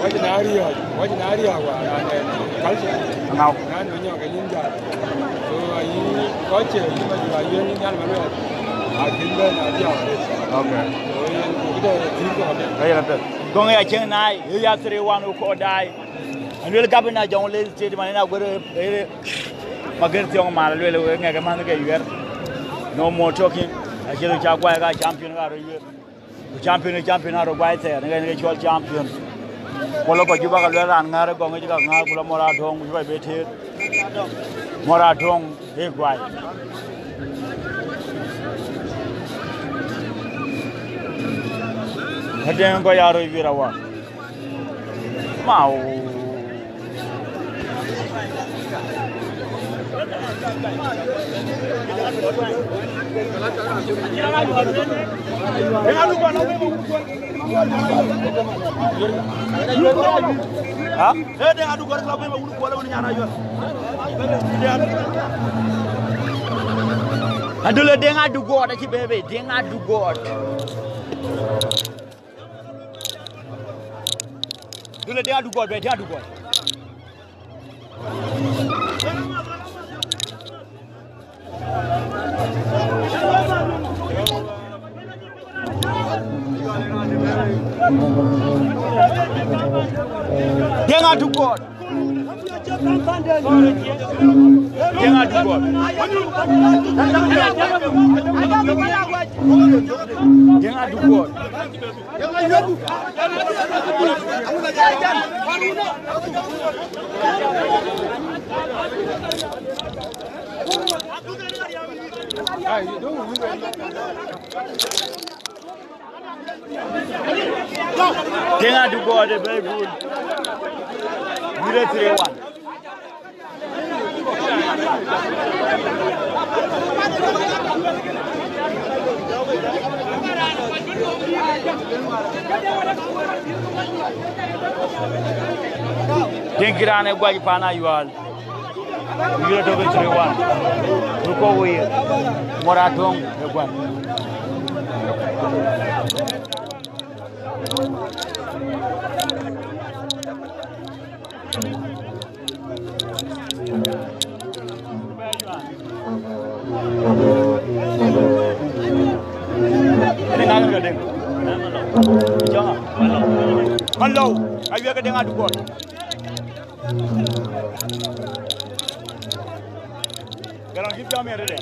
Wajë na riɔ̈ɔ̈c, wajë na riɔ̈ɔ̈c wala ne culture. Ŋau. Nan me nyɔk ke nyin ja. So ayi kɔc cë, yi ma ju ayen ni nyal ma luɛl. A kin bɛ̈n a diaw re. Okay. So yen ku de ti ko de. Ayen apɛth. Gɔŋ ya cieŋ nai, ya three one u ko dai. Aluel gabna Jonglei State man ina guer, eh, Magen Thiɔŋ man aluel, eh, ŋɛk man ke yuɛr. No more talking. Acie ca guai ka champion ka ro yuɛr. Ku champion, champion aro guai thɛɛr, ŋɛk ŋɛk cɔl champion. Ku lɔ kɔ Juba ka luel ran ŋar gɔŋ ka ŋar ku lɔ mor adɔŋ ku Juba be teer. Mor adɔŋ. Ee guai. Ëdëŋ kɔc aa röc wiɛr awä. Mau. Ha? Adul Deŋ Adugɔt acï bebe, Deŋ Adugɔt. Dul Deŋ Adugɔt be, Deŋ Adugɔt. Deŋ Adugɔt. Deŋ Adugɔt. Deŋ Adugɔt. Deŋ Adugɔt ë bɛ̈ɛ̈i bul. Wïït ë three one. Deŋ kï raan ë guac pan Ayual. Yï rɔt tök ë three one. Ku kɔ̈k wëë. Mɔr Adöŋ ë guäth. Malou, awiɛ̈k ke Deŋ Adukɔt. Garaŋ cï jam yɛn tëde.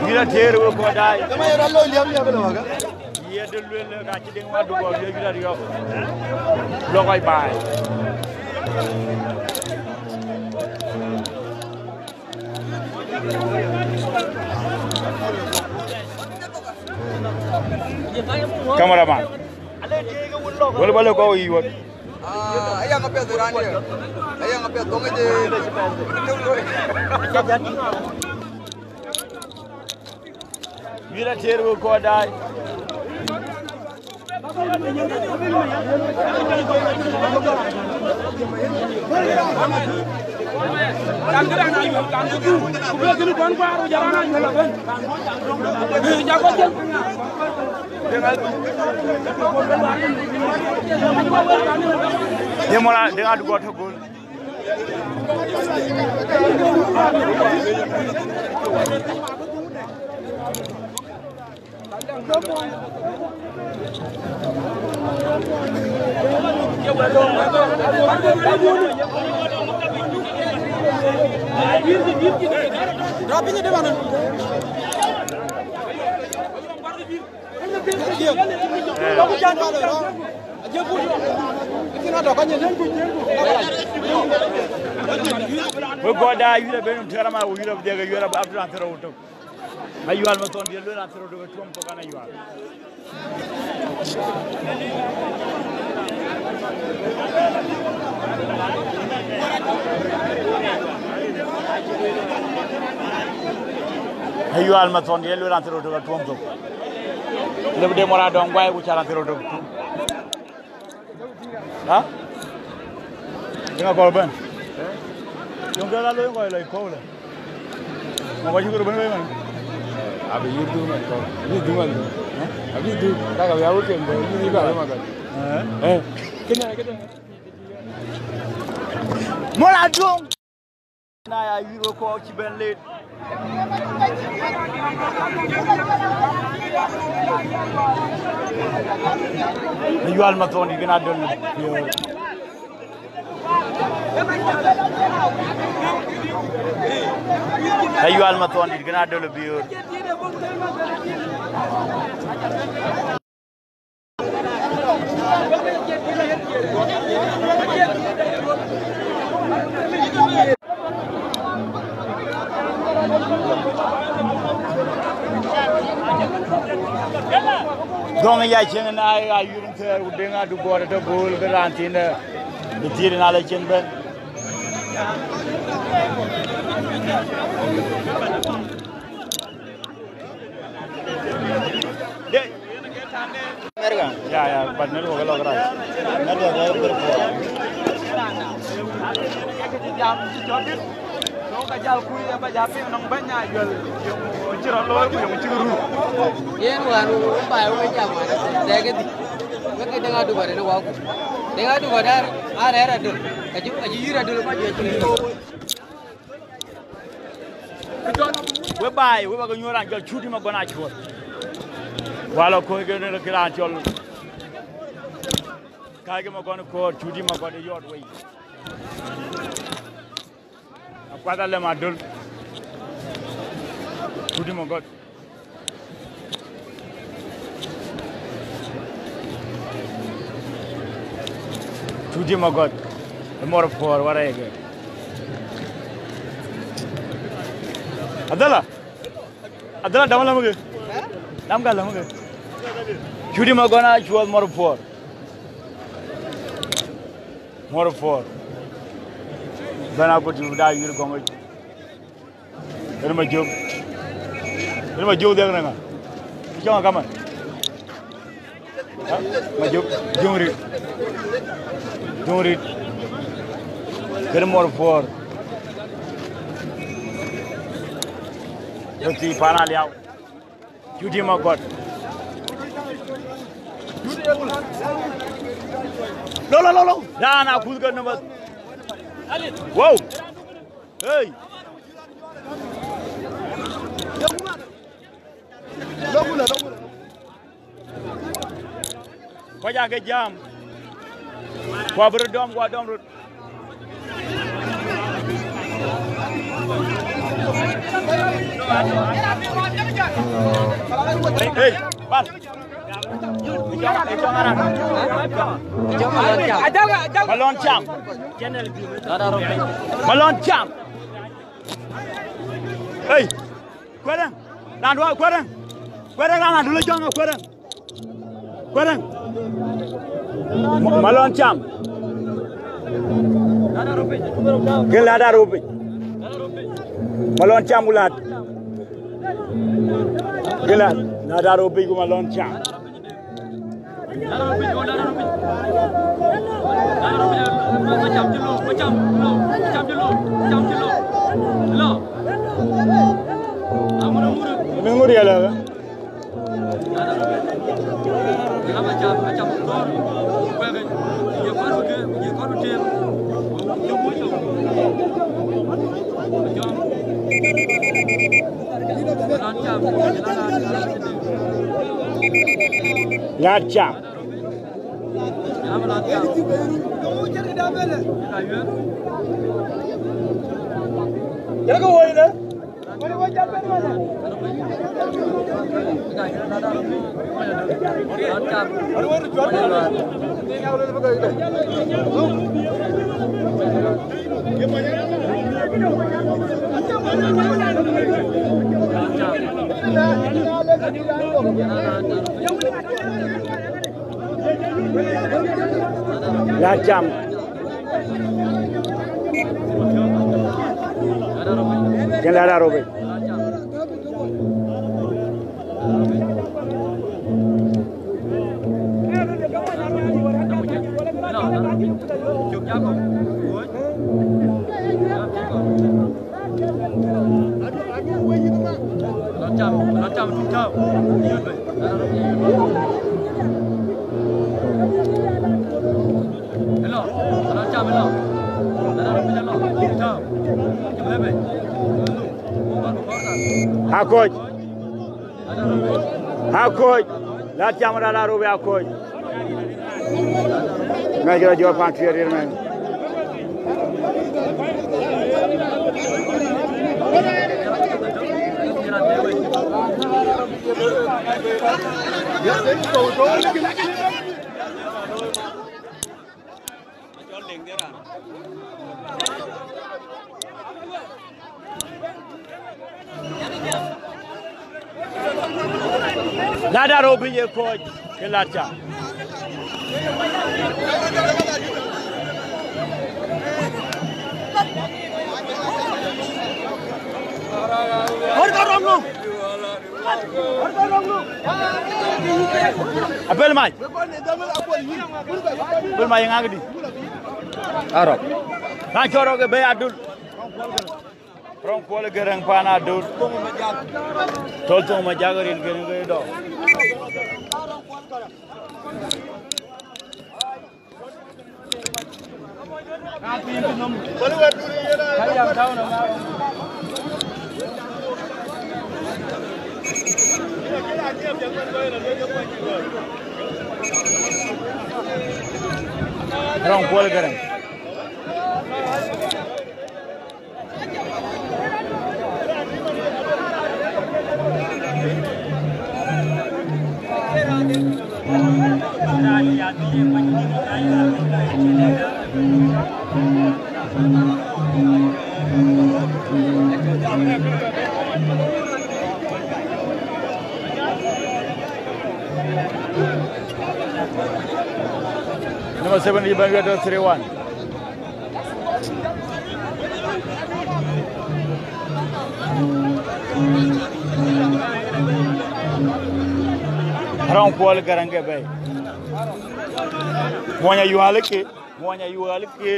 Yïn a tëër wek kɔc daai. Ëma ye rɔt lɔ liam liam ëlë waka. Ye de luel ka cï Deŋ Adukɔt ye yïn a riɔp. Lɔ kɔc baai. Cameraman. Wël ba lë kɔ̈u yic wot. Ah, ayang apiɛth raan ye. Ayang apiɛth bɔŋ ëjë. Yïn a tëër wek kɔc daai. Ye mɔla, Deŋ Adukɔt tɔ̈ göl. Wek kɔc daai, yïn a ben nɔm tɛ̈r ama, wek yïn a bï dhiɛk, yïn a bï Abdul Anthero tök. Ayual Mathon diɛ̈ luel Anthero döŋ ë tuɔm thok an Ayual. Ayual Mathon diɛ̈ luel Anthero döŋ ë tuɔm thok. Lëu bï de mɔra dɔŋ guai ku cal Anthero döŋ. Ha? Ŋa kɔɔr bɛ̈n? Yöŋ kë la looi kɔc lɔ ë kɔ̈u lë. Ma kɔc cï kɔɔr bɛ̈n wei man. Abï yïr dhuŋ man kɔ̈u. Abï dhuŋ man. Abï dhuŋ. Ka ka ya wek ken bɛ̈n. Yïr dhuŋ ka ma ka. Eh. Kënë, kënë. Mɔra döŋ. Na ya yïr wek kɔc cï bɛ̈n leet. Ayual Mathon dït kën adöl. Ayual Mathon dït kën adöl biöör. Dɔŋ ya cieŋ na ya yïr thɛɛr ku Deŋ Adukɔt tɔ̈ göl ke raan thiin dɛ bï thiëëc na la cieŋ bɛ̈n. America. Ya, ya, but network lɔ kërɛɛc. Network lɔ kërɛɛc. Jam cï jɔt dït. So ka jal kuc ë ba ja piŋ nɔŋ bɛ̈ny Ayual. Yöŋ cï rɔt looi ku yöŋ cï ruu. Yen wään wek baai wek jam wään dɛɛk ë dhïc. Wek ke Deŋ Adukɔt ënë wak. Deŋ Adukɔt ar, ar rɛ̈ɛ̈r adöl. Ka cï, ka cï yïr adöl kɔc juëc. We baai, we ba ke nyuɔɔr raan cɔl Cut Magɔn Acuɔl. Wala kɔc ke në kë raan cɔl. Kääc ke Magɔ̈t ë kɔɔr, Cuti Magɔ̈t ë yɔɔt wei. Akuath Alɛm Adöl. Cuti Magɔ̈t. Cuti Magɔ̈t. Ë mor puɔ̈r warɛɛke. Adhëla. Adhëla dam lam ke. Dam ka lam ke. Cuti Magɔ̈t na cuɔth mor puɔ̈r. Mor puɔ̈r. Bɛ̈n a ku tïu da yïr gɔŋ. Ënë Majök. Ënë Majök dhiëk në ŋa? Cɔŋ kaman. Ha? Majök. Jöŋ rit. Jöŋ rit. Kënë mor puɔ̈r. Röt thii pan Aliau. Cuti Magɔ̈t. Lo, lo, lo, lo. Raan akuth ke nɔm bas. Wow. Hey. Kɔc aake jam. Ku abï röt dɔm, ku adɔm röt. Hey, bal. Malɔn Cam. Malɔn Cam. Hey, Kuɛrɛŋ. Raan duɔ̈ Kuɛrɛŋ. Kuɛrɛŋ raan adöl jɔŋ Kuɛrɛŋ. Kuɛrɛŋ. Ma-, Malɔn Cam. Kën Lat Aropic. Malɔn Cam ku Lat. Kën Lat, Lat Aropic ku Malɔn Cam. Min ŋö riɛl ë? Lat Cam. Lat Cam. Kën Lat Aropic. Akoc. Akoc. Lat Cam raan arou bï akoc. Ŋäc rɔt jɔt pan Tuïc Riɛl mɛn. Lat arou bï ye kɔc ke Lat Cam. Abel mac. Abel mac ŋakdi. Arok. Ka cɔrɔ ke be adul. Rɔŋ kuɔl gɛrɛŋ pan adul. Tɔl thoŋ ma jak rin gɛrɛŋ ke dɔ. Rɔŋ Kuɔl Garaŋ. Number seven, Iban Gato, three one. Rɔŋ Kuɔl Garaŋ ke bɛ̈ɛ̈i. Muɔny Ayual ke, Muɔny Ayual ke.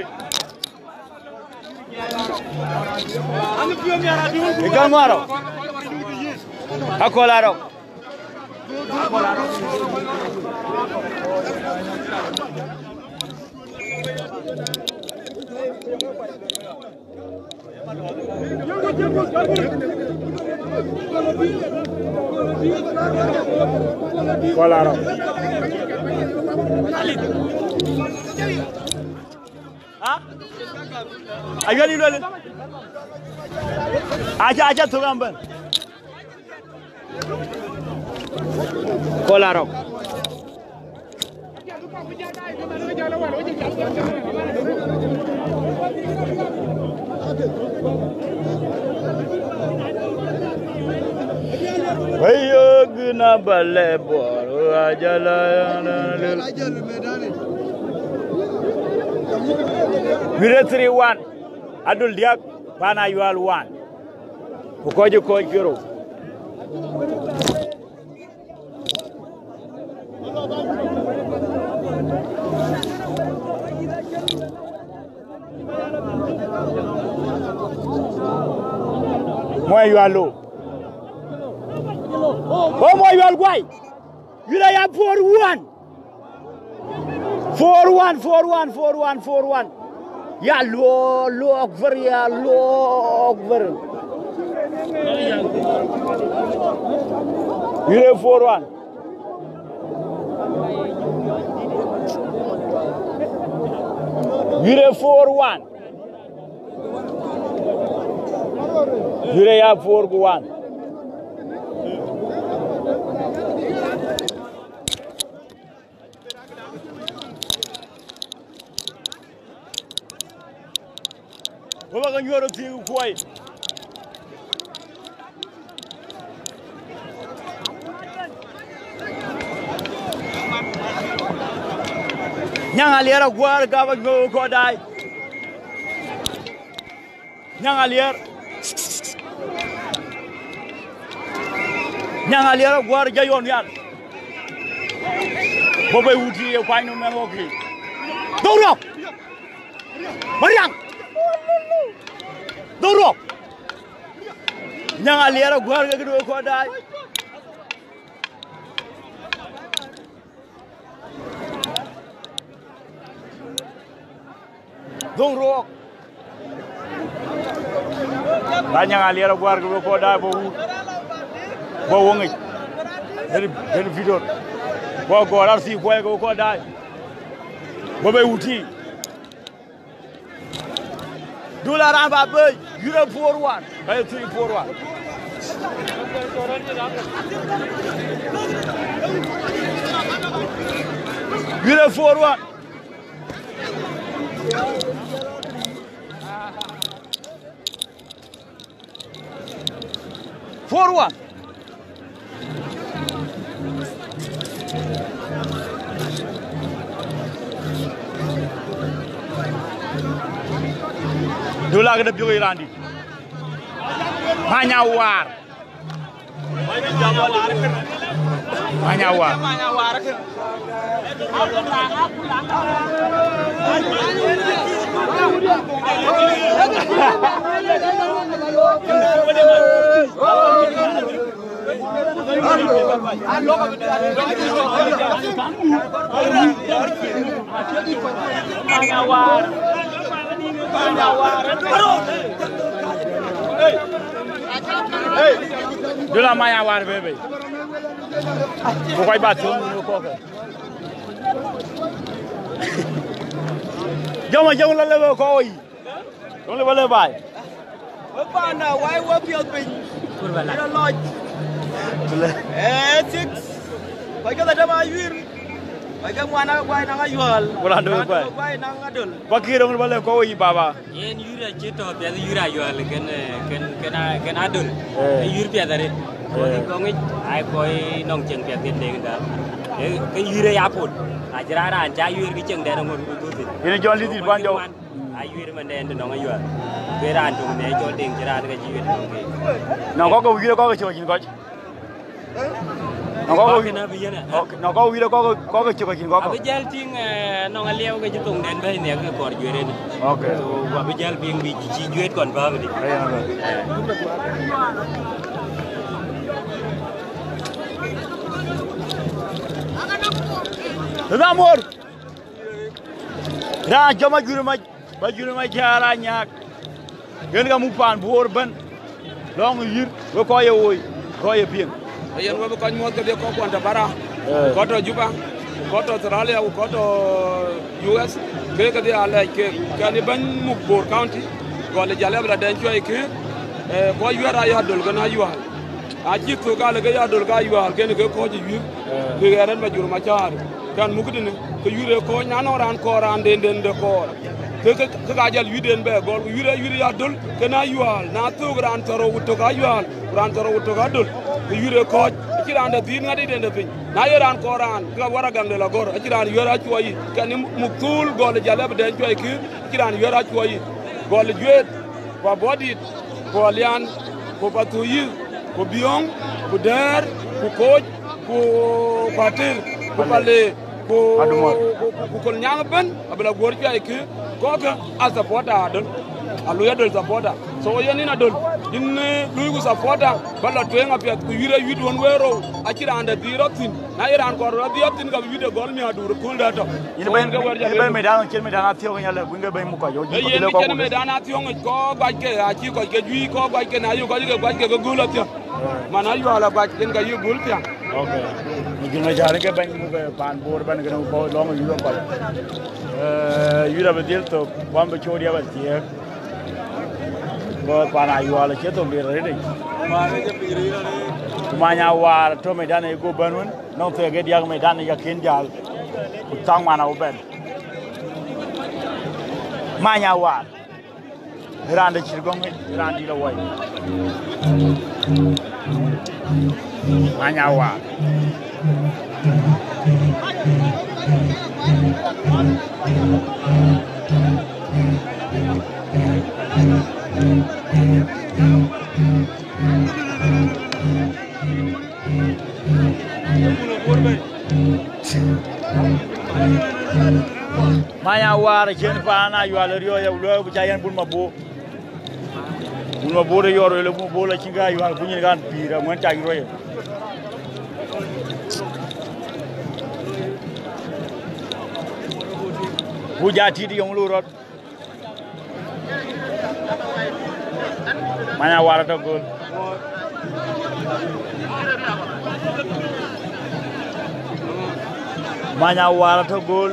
Ë ka ŋuarɔ. Akɔl arɔ. Kɔl arɔ. Ha? Ayual yï luel. Aca, aca thök an bɛ̈n. Kɔl arɔ. Wëyök na ba lɛ Bor, ajala. Wire three one, Adul Diak, Pan Ayual one. Ku kɔc ë kɔc kerou. Muɔny Ayual lo. O Muɔny Ayual guai. Yïn aya four one. Four one, four one, four one, four one. Ya luɔk, luɔk ver, ya luɔk ver. Yïn ë four one. Yïn ë four one. Yïn ë ya four ku one. Wek bä ke nyuɔɔr ë thiëëk kuɔi. Nyaŋ Aliɛr Aguäär gam anyuɔɔk kɔn daai. Nyaŋ Aliɛr. Nyaŋ Aliɛr Aguäär jɔ yɔn nhial. Bɔ̈ bei wut ye kuany nu mɛn wok ki. Dhou rɔk. Mariaŋ. Dhou rɔk. Nyaŋ Aliɛr Aguäär ke këdu kɔn daai. Dhöŋ ruɔɔk. Ba Nyaŋ Aliɛr Aguäär ke we kɔn daai bä wut. Bä woŋic. Yen, yen Vidor. Bä gɔɔr ar thii kuɔɔc ke we kɔn daai. Bä bei wut thii. Dul aran ba bei. Yïn ë four one. Ba ye three four one. Yïn ë four one. Four one. Dul akë de piöök ë raan dït. Many Awar. Many Awar. Dul a Many Awar bebe. Ku kɔc ba thiɔ̈ŋ në kɔ̈k. Jɔmë, jɔmë la lëu kɔc woi. Jɔmë la lëu baai. Wek panda, wai wek piɔ̈ɔ̈th piny. Ë lɔc. Ee, six. Kɔc ke dhetem ayuir. Kɔc ke ŋuan ake guai naŋ ayual. Ku raan döŋ guai. Guai naŋ adöl. Ba kï röŋ ba lëu kɔc woi, baba. Yen yur acï tɔ̈ piɛth, yur ayual kën, eh, kën, kën a-, kën adöl. Eh. Ee yur piɛth arëët. Eh. Kɔc kɔŋic, ai kɔc nɔŋ cieŋ piɛth kën deŋ dä. Ee, ke yur ë ya pol. Acï raan, raan ca yur kë cieŋ dɛn aŋot ku dhuth. Yen John Lizzy ban jɔ. Ayuir man dɛn de nɔŋ ayual. Ke raan töŋ ne cɔl deŋ cï raan ke cï yuet nɔŋ ke. Nɔŋ kɔc ke yur kɔc ke cï kɔc cïn kɔc. Nɔŋ kɔc ke, kɔc ke na bï yen, eh? Kɔc, nɔŋ kɔc ke yur kɔc ke, kɔc ke cï kɔc cïn kɔc. Abï jäl tïŋ, eh, nɔŋ aliɛu ke cï thoŋ dɛn bɛ̈i nhiɛk ke kɔɔr juëër en. Okay. So, abï jäl piŋ bï cï, cï juëët kɔn bä bï. Ayen, ayen. Ëdhamor. Raan jɔmë ajur mac, ba jur mac cä raan nyaak. Yen ka muk paan Bor ëbɛ̈n. Lɔŋ yïr, we kɔc ye woi, kɔc ye piŋ. Ayen we bï kɔc muɔ̈th kedhie kɔc kuɔn tɔ̈ Bara, eh, kɔc tɔ̈ Juba, kɔc tɔ̈ Australia, ku kɔc tɔ̈ U S. Ke kedhie alɛc ke, kɛn ë bɛ̈ny muk Bor County, gɔl ë Jalëp la dɛn cuai ke, eh, kɔc yuɛ̈r ayadöl kën ayual. Acï thök alë ke ya döl ka yual kën ke kɔc ë yuir, eh, ke ɣɛn rɛ̈t Majur Macar, kɛn muk tënë, ke yuir ë kɔc na nɔŋ raan kɔɔr, raan den den de kɔɔr. Ke, ke, ke ka jal yuir den bɛ gɔl, ku yuir ë yuir ya döl, kën a yual, na thök raan thɔrou ku tök a yual, ku raan thɔrou ku tök a döl, ke yuir ë kɔc, acï raan de dhiin ŋat ë den de piny. Na ye raan kɔɔr raan, ke ka wär agaŋ de la gɔr, acï raan yuɛ̈r a cuɔi yic, kɛn muk thuul gɔl ë Jalëp dɛn cuai kï, acï raan yuɛ̈r a cuɔi yic, gɔl ë Juet, ku Abuɔdït, ku Alian, ku Pathuyith, ku Biɔ̈ŋ, ku Dɛ̈ɛ̈r, ku Kooc, ku, ku Ater, ku Palek, ku, ku, ku, ku Kolnyaŋ ëbɛ̈n, abï la guöör cuai kë, kɔ̈kkë a supporter adöl, a lui adöl supporter. So yen yïn adöl, yïn, eh, luiku supporter, ba la tueŋ apiɛth, ku yuir ayuir duön wëërou, acï raan de dhil rɔt thïn. Na ye raan kɔɔr rɔt dhil rɔt thïn, ka bï yuir de gɔl miäkduur ë kööl dɛ̈ tɔ̈. Yïn bɛ̈ny, yïn bɛ̈ny medan, cïn medan athiɔ̈k nya lɛ, kuïn ke bɛ̈ny muk kɔc, yen cïn medan athiɔ̈ŋ, kɔc guac ke, acï kɔc ke juëc, kɔc guac ke, na yök kɔc ke guac ke, ke gul athiɔ̈k. Man ayual aguac, yen ka yï gul thiaŋ. Okay. Majur Macar ke bɛ̈ny muk, eh, paan Bor ëbɛ̈n kën kɔc lɔŋ yï kɔc. Eh, yï rɔt bï dhil thök, wam bï cööt ya bɛ thiëëk. Kɔc paan ayual acie thök de rɛ̈t yic. Ku Many Awar tɔ̈ medan ë go bɛ̈n wën, nɔŋ thëëk ë diäk medan ë yakïn jäl. Ku thaŋ man abï bɛ̈n. Many Awar. Raan de cït gɔŋ, raan dït awai. Many Awar. Many Awar cïn paan ayual riɔ̈ɔ̈c, aluɔi bï ca yɛn bun mabor. Bun mabor ë yɔr, le bun mabor la cïn ka ayual, ku nyin kan pïïr aŋuɛ̈n ca yï ruɔ̈c. Ku ja tït yɔŋ luk rɔt. Many Awar atɔ̈ göl. Many Awar atɔ̈ göl.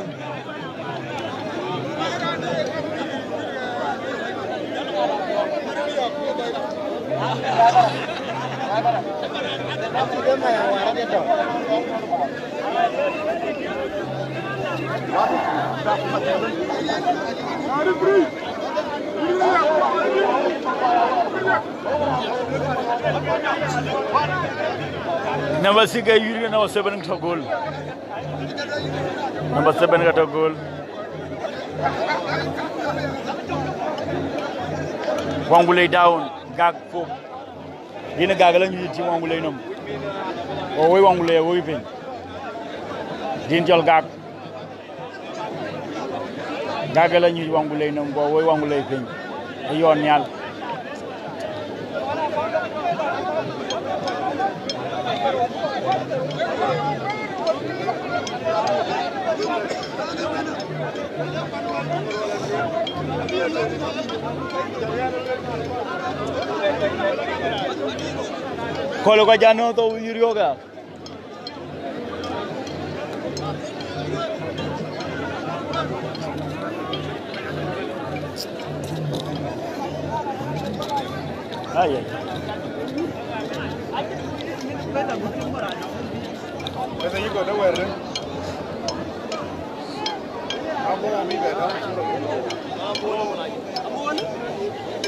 Number six ke yïr, number seven ke tɔ̈ göl. Number seven ke tɔ̈ göl. Wangulei down, Gak fok. Yïn Gak la nyuc tim Wangulei nɔm. Wɔ woi Wangulei, woi piny. Din cɔl Gak. Gak la nyuc Wangulei nɔm, wɔ woi Wangulei piny. Ë yɔn nhial. Kɔl kɔc anɔ̈ thou yï riɔ̈ɔ̈k ya. Ai, ai.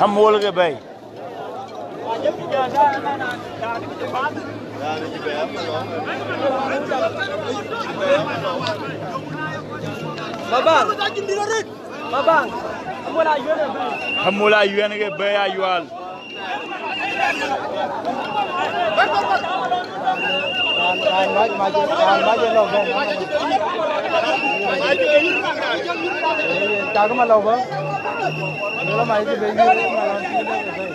Amol ke bɛ̈i. Mabang. Mabang. Amol Ayuɛn ke bɛ̈i. Amol Ayuɛn ke bɛ̈i Ayual. Raan, raan mac, mac, raan mac ë lɔ bɛ̈n. Cak ma lɔ bä. Lɔ mac kë bɛ yï, ma lɔ tïï bɛ bɛ̈i.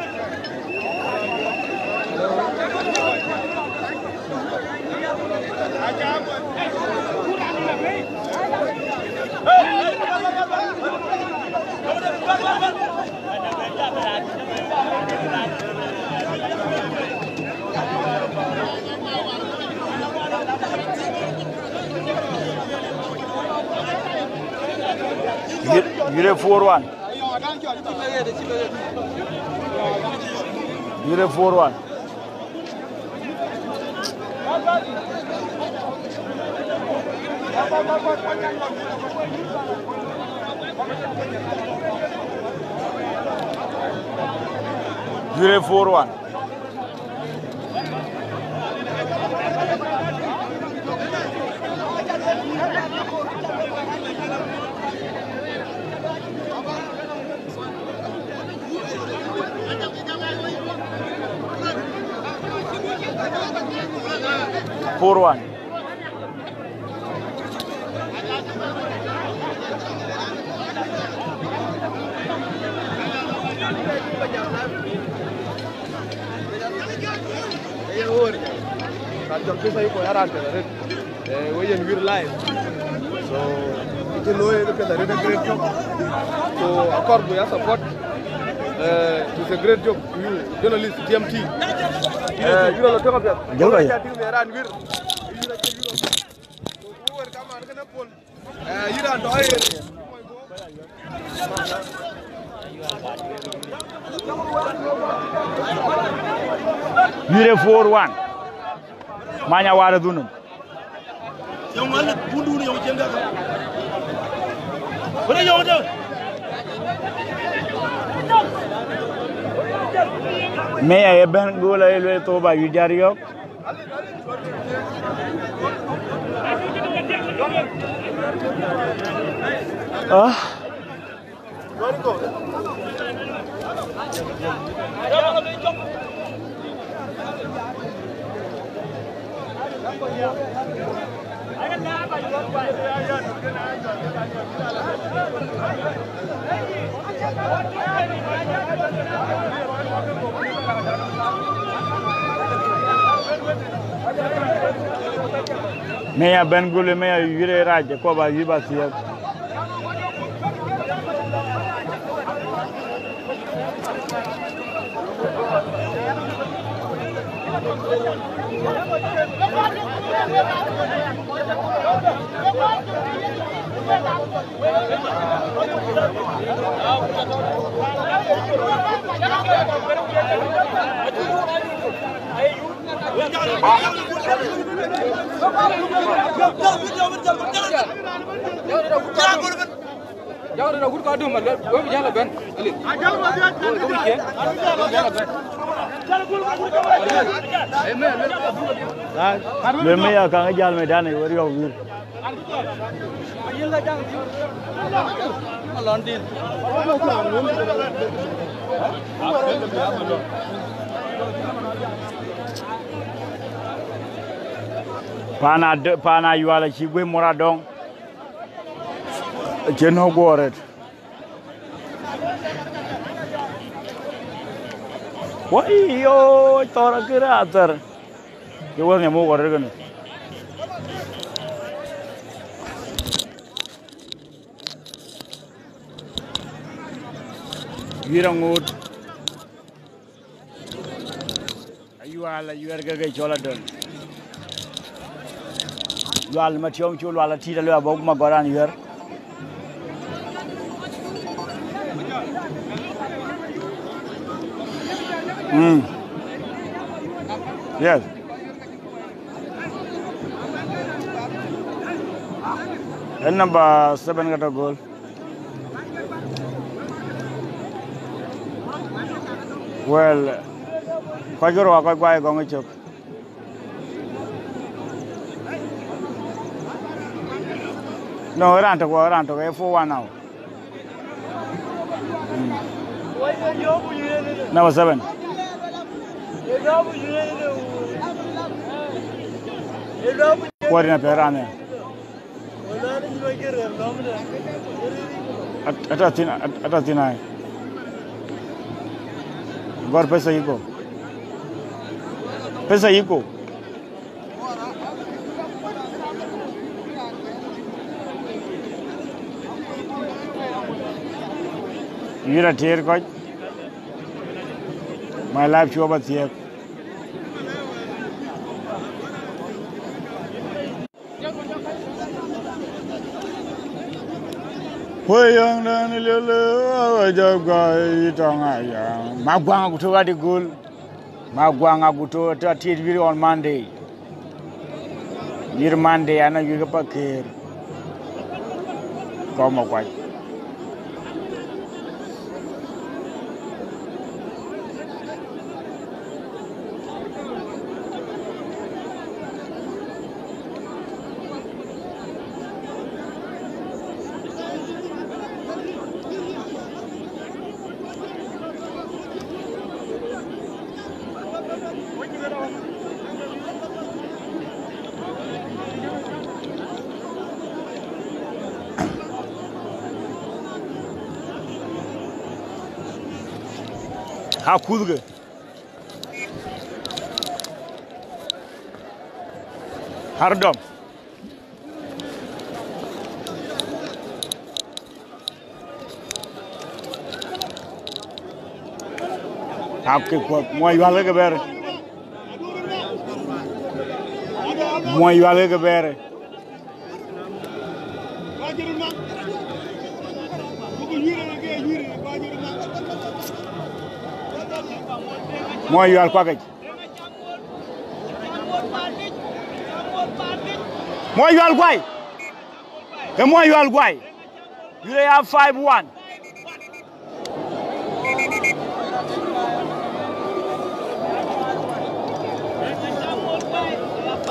Yïr, yïr ë four one. Yïr ë four one. Yïr ë four one. Four one. Ka jɔl pesa yuko ya ran pesa red. Eh, we yen wir live. So, ite loye ke pesa red a great job. So, akɔr bu ya support. Eh, it's a great job to you, journalist T M T. Eh, yiro lo tengo pesa. Jalo ya. Ting me ran wir. Yiro ke yiro. So, we welcome and kana pol. Eh, yiro ando aye. Yire four one. Manya wara dunum. Meya ye ben gula ye lwe to ba yu jar yok. Ah. Meya ben gule meya yire raje ko ba yiba thiek. Lwe me ya kaŋ jal me dan e weri yɔk wir. Pan a dö-, pan a yual aci guëë mor adɔŋ. Cïn nɔ̈k guɔ rɛt. Wai yo, thɔr akï raan athär. Cï wëŋ ë muk wär kënë. Yïr aŋoot. Ayual, ayuɛɛr ke ke cɔl adöl. Lual ma tiɔm cu lual atït alë abɔk ma gɔran yuɛɛr. Mm. Yes. Ë number seven ka tɔ̈ goal. Well, kɔc kë rou aa kɔc guai gɔŋ ë cök. No, raan tök, raan tök, ee four one now. Mm. Number seven. Kuɔɔr yen apiɛth raan ë. At-, ata thin, at-, ata thin ai. Gɔr pesa yiko. Pesa yiko. Yïn a tiɛɛr kɔc. My life cuɔ ba thiëëk. Wëë yɔŋ dɛn liël, wëë jɔ gɔ̈i tɔŋ aya. Maguaŋ aguto wadi gol. Maguaŋ aguto ta tiet wiëri on Monday. Wiëri Monday ana wiëri ke Pakëër. Kɔm akuac. Akuthkë. Hardom. Akë kuɔth, muɔny yual ke bɛ̈ɛ̈r. Muɔny yual ke bɛ̈ɛ̈r. Muɔny yual kuakic. Muɔny yual guai. Ke muɔny yual guai. Yule ya five one.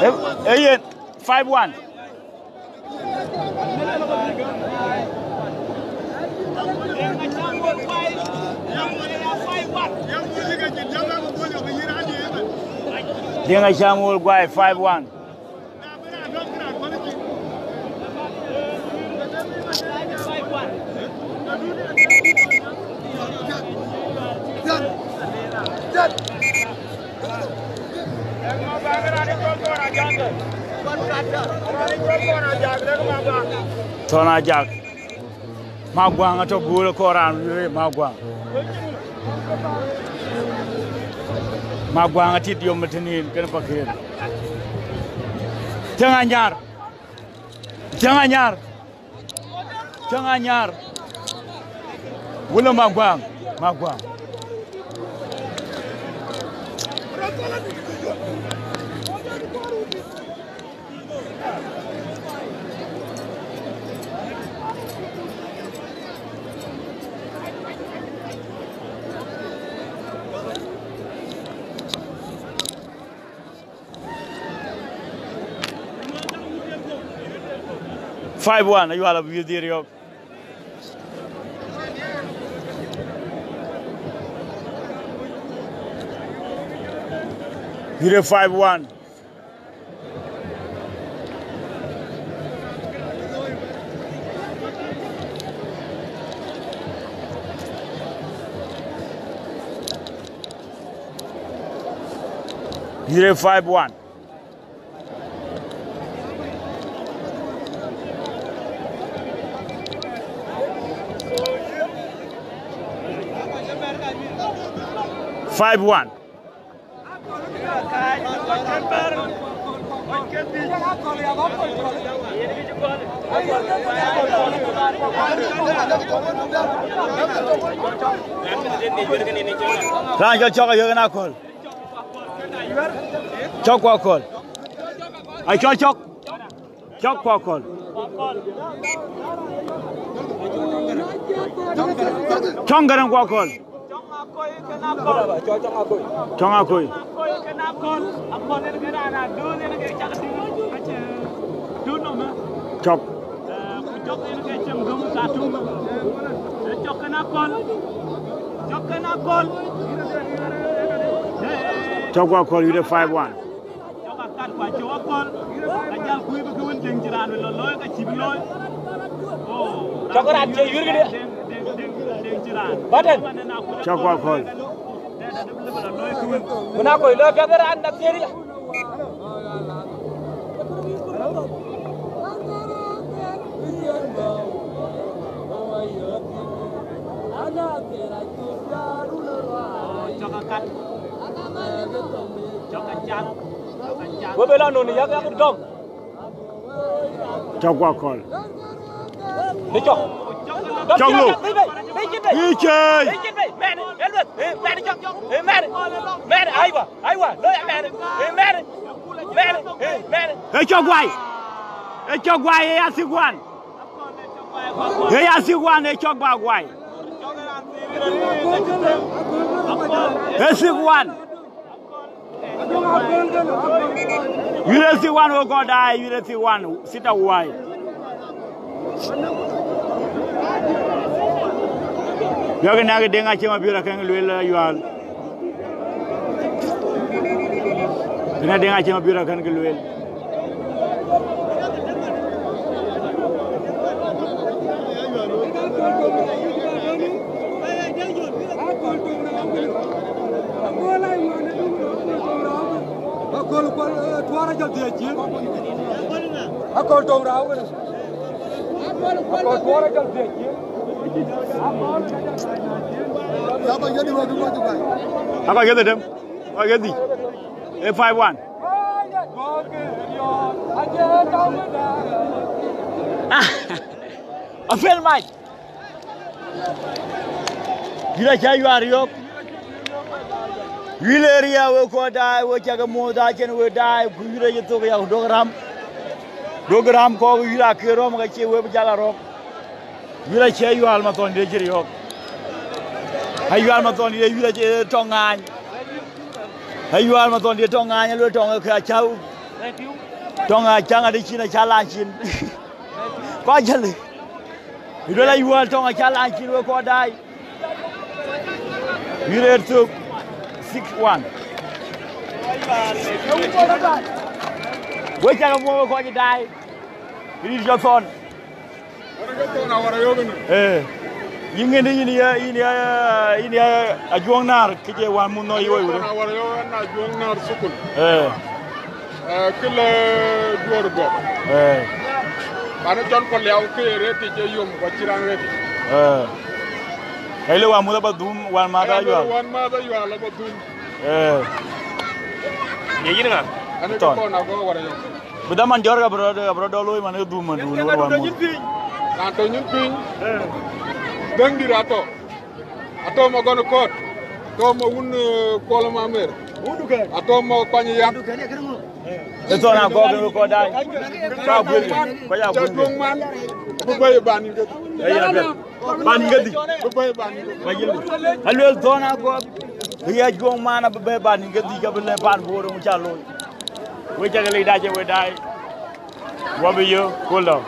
E, e yen five one. Diŋ Acam Wol guai five one. Thɔn Ajak. Maguaŋ atɔ̈ guur ë kɔɔr raan wïïr ë Maguaŋ. Maguaŋ atit yom ë tënin kën Pakëër. Thiëŋ Anyar. Thiëŋ Anyar. Thiëŋ Anyar. Wulë Maguaŋ. Maguaŋ. Five one, ayual abï dhiëër yɔ̈k. Yïre five one. Yïre five one. Five one. Raan cɔl Cɔk ayök en aköl. Cɔk ku aköl. Ai cɔl Cɔk. Cɔk ku aköl. Cɔŋ Gäräŋ ku aköl. Cɔŋ Akoi. Cɔk. Cɔk ku aköl, yïde five one. Cɔk raan cie yur këde. Baden. Cɔk ku aköl. Ku na kɔc lɔ piɛth raan na thiëëri. Wo be lɔ nɔn yak yak dɔm. Cɔk ku aköl. Ni cɔk. Cɔk lo. Bi cei. Mɛn, elwet. Mɛn cɔk. Mɛn. Mɛn, aiwa. Aiwa. Lo ya mɛn. Mɛn. Mɛn. E cɔk guai. E cɔk guai, e ya thiëk wan. E ya thiëk wan, e cɔk ba guai. E thiëk wan. Yïn e thiëk wan, wek kɔc daai, yïn e thiëk wan, sita wai. Yɔ̈k ënɛ̈k Deŋ Aciëŋ Abiöör akën lueel Ayual. Ënɛ̈k Deŋ Aciëŋ Abiöör akën ke lueel. Aköl kuɔl, eh, tuɔɔr ajɔl dhiëc cï. Aköl tom raau kënë. Aköl tuɔɔr ajɔl dhiëc cï. Aba yedi wä bi wä jukai. Aba yedi dem. Aba yedi. E five one. Ah. I feel my. Yïn acä Ayual yök. Yïn ë riɛɛu wek kɔc daai, wek cä ke muɔ̈th acïn wek daai, ku yïn acï thok ya, ku duɔ̈k ram. Duɔ̈k ram kɔ̈k, yïn akë rɔ̈m ka cie wek bï jal a rɔ̈k. Yïn acä Ayual Mathɔndït cï riɔ̈ɔ̈k. Ayual Mathɔndït, yïn acï tɔŋ ŋaany. Ayual Mathɔndït tɔŋ ŋaany, aluel tɔŋ ke acä, tɔŋ acä ŋa de cin acä lany cin. Kɔc jäl. Yïn duel Ayual tɔŋ acä lany cin wek kɔc daai. Yïn rëër thök six one. Wek cä ke muɔ̈th wek kɔc daai. Yïn jɔ thɔn. Ee. Yïn ŋiɛ̈n yïn ya, yïn ya, yïn ya Ajuɔŋ Naar, kë je wään muk nhɔ̈k yï wei wudë. Ee. Eh, kë lë duɔ̈ɔ̈r guɔ̈p. Eh. Pan ë cɔl Kɔliau ke ye rëtic ë yom, ku acïn raan rëtic. Eh. Ka yï lë wään muɔ̈th aba dhum, wään mäth Ayual. Wään mäth Ayual aba dhum. Eh. Ye yïn ŋa? An ë Thɔn. Kɔn agɔ wär yom. Bï dhaman jɔ̈ɔ̈r ka bï rɔt, ka bï rɔt dɔl woi man ë dhum man duun wär wään muɔ̈th. Raan tɔ nyin piny. Eh. Däŋ dït atɔ. Atɔ̈ ma gɔn kɔt, atɔ̈ ma wun, eh, kuɔl ma mer. Atɔ̈ ma kuany yak. Ë Thɔn akɔɔk kek kɔc daai. Ka guel, kɔc aa guel. Juɔŋ man, bï bɛ̈i ban yïn kedhie. Ë yen apiɛth. Ban yïn kedhie. Bï bɛ̈i ban yïn kedhie. Ba yïl. Aluel Thɔn akɔɔk. Bï ya Juɔŋ man abï bɛ̈i ban yïn kedhie, ka bï lɛ̈k pan Bor ë ŋö cä looi. Wek cä ke lec dac ë we daai. Wä bï yök, cool down.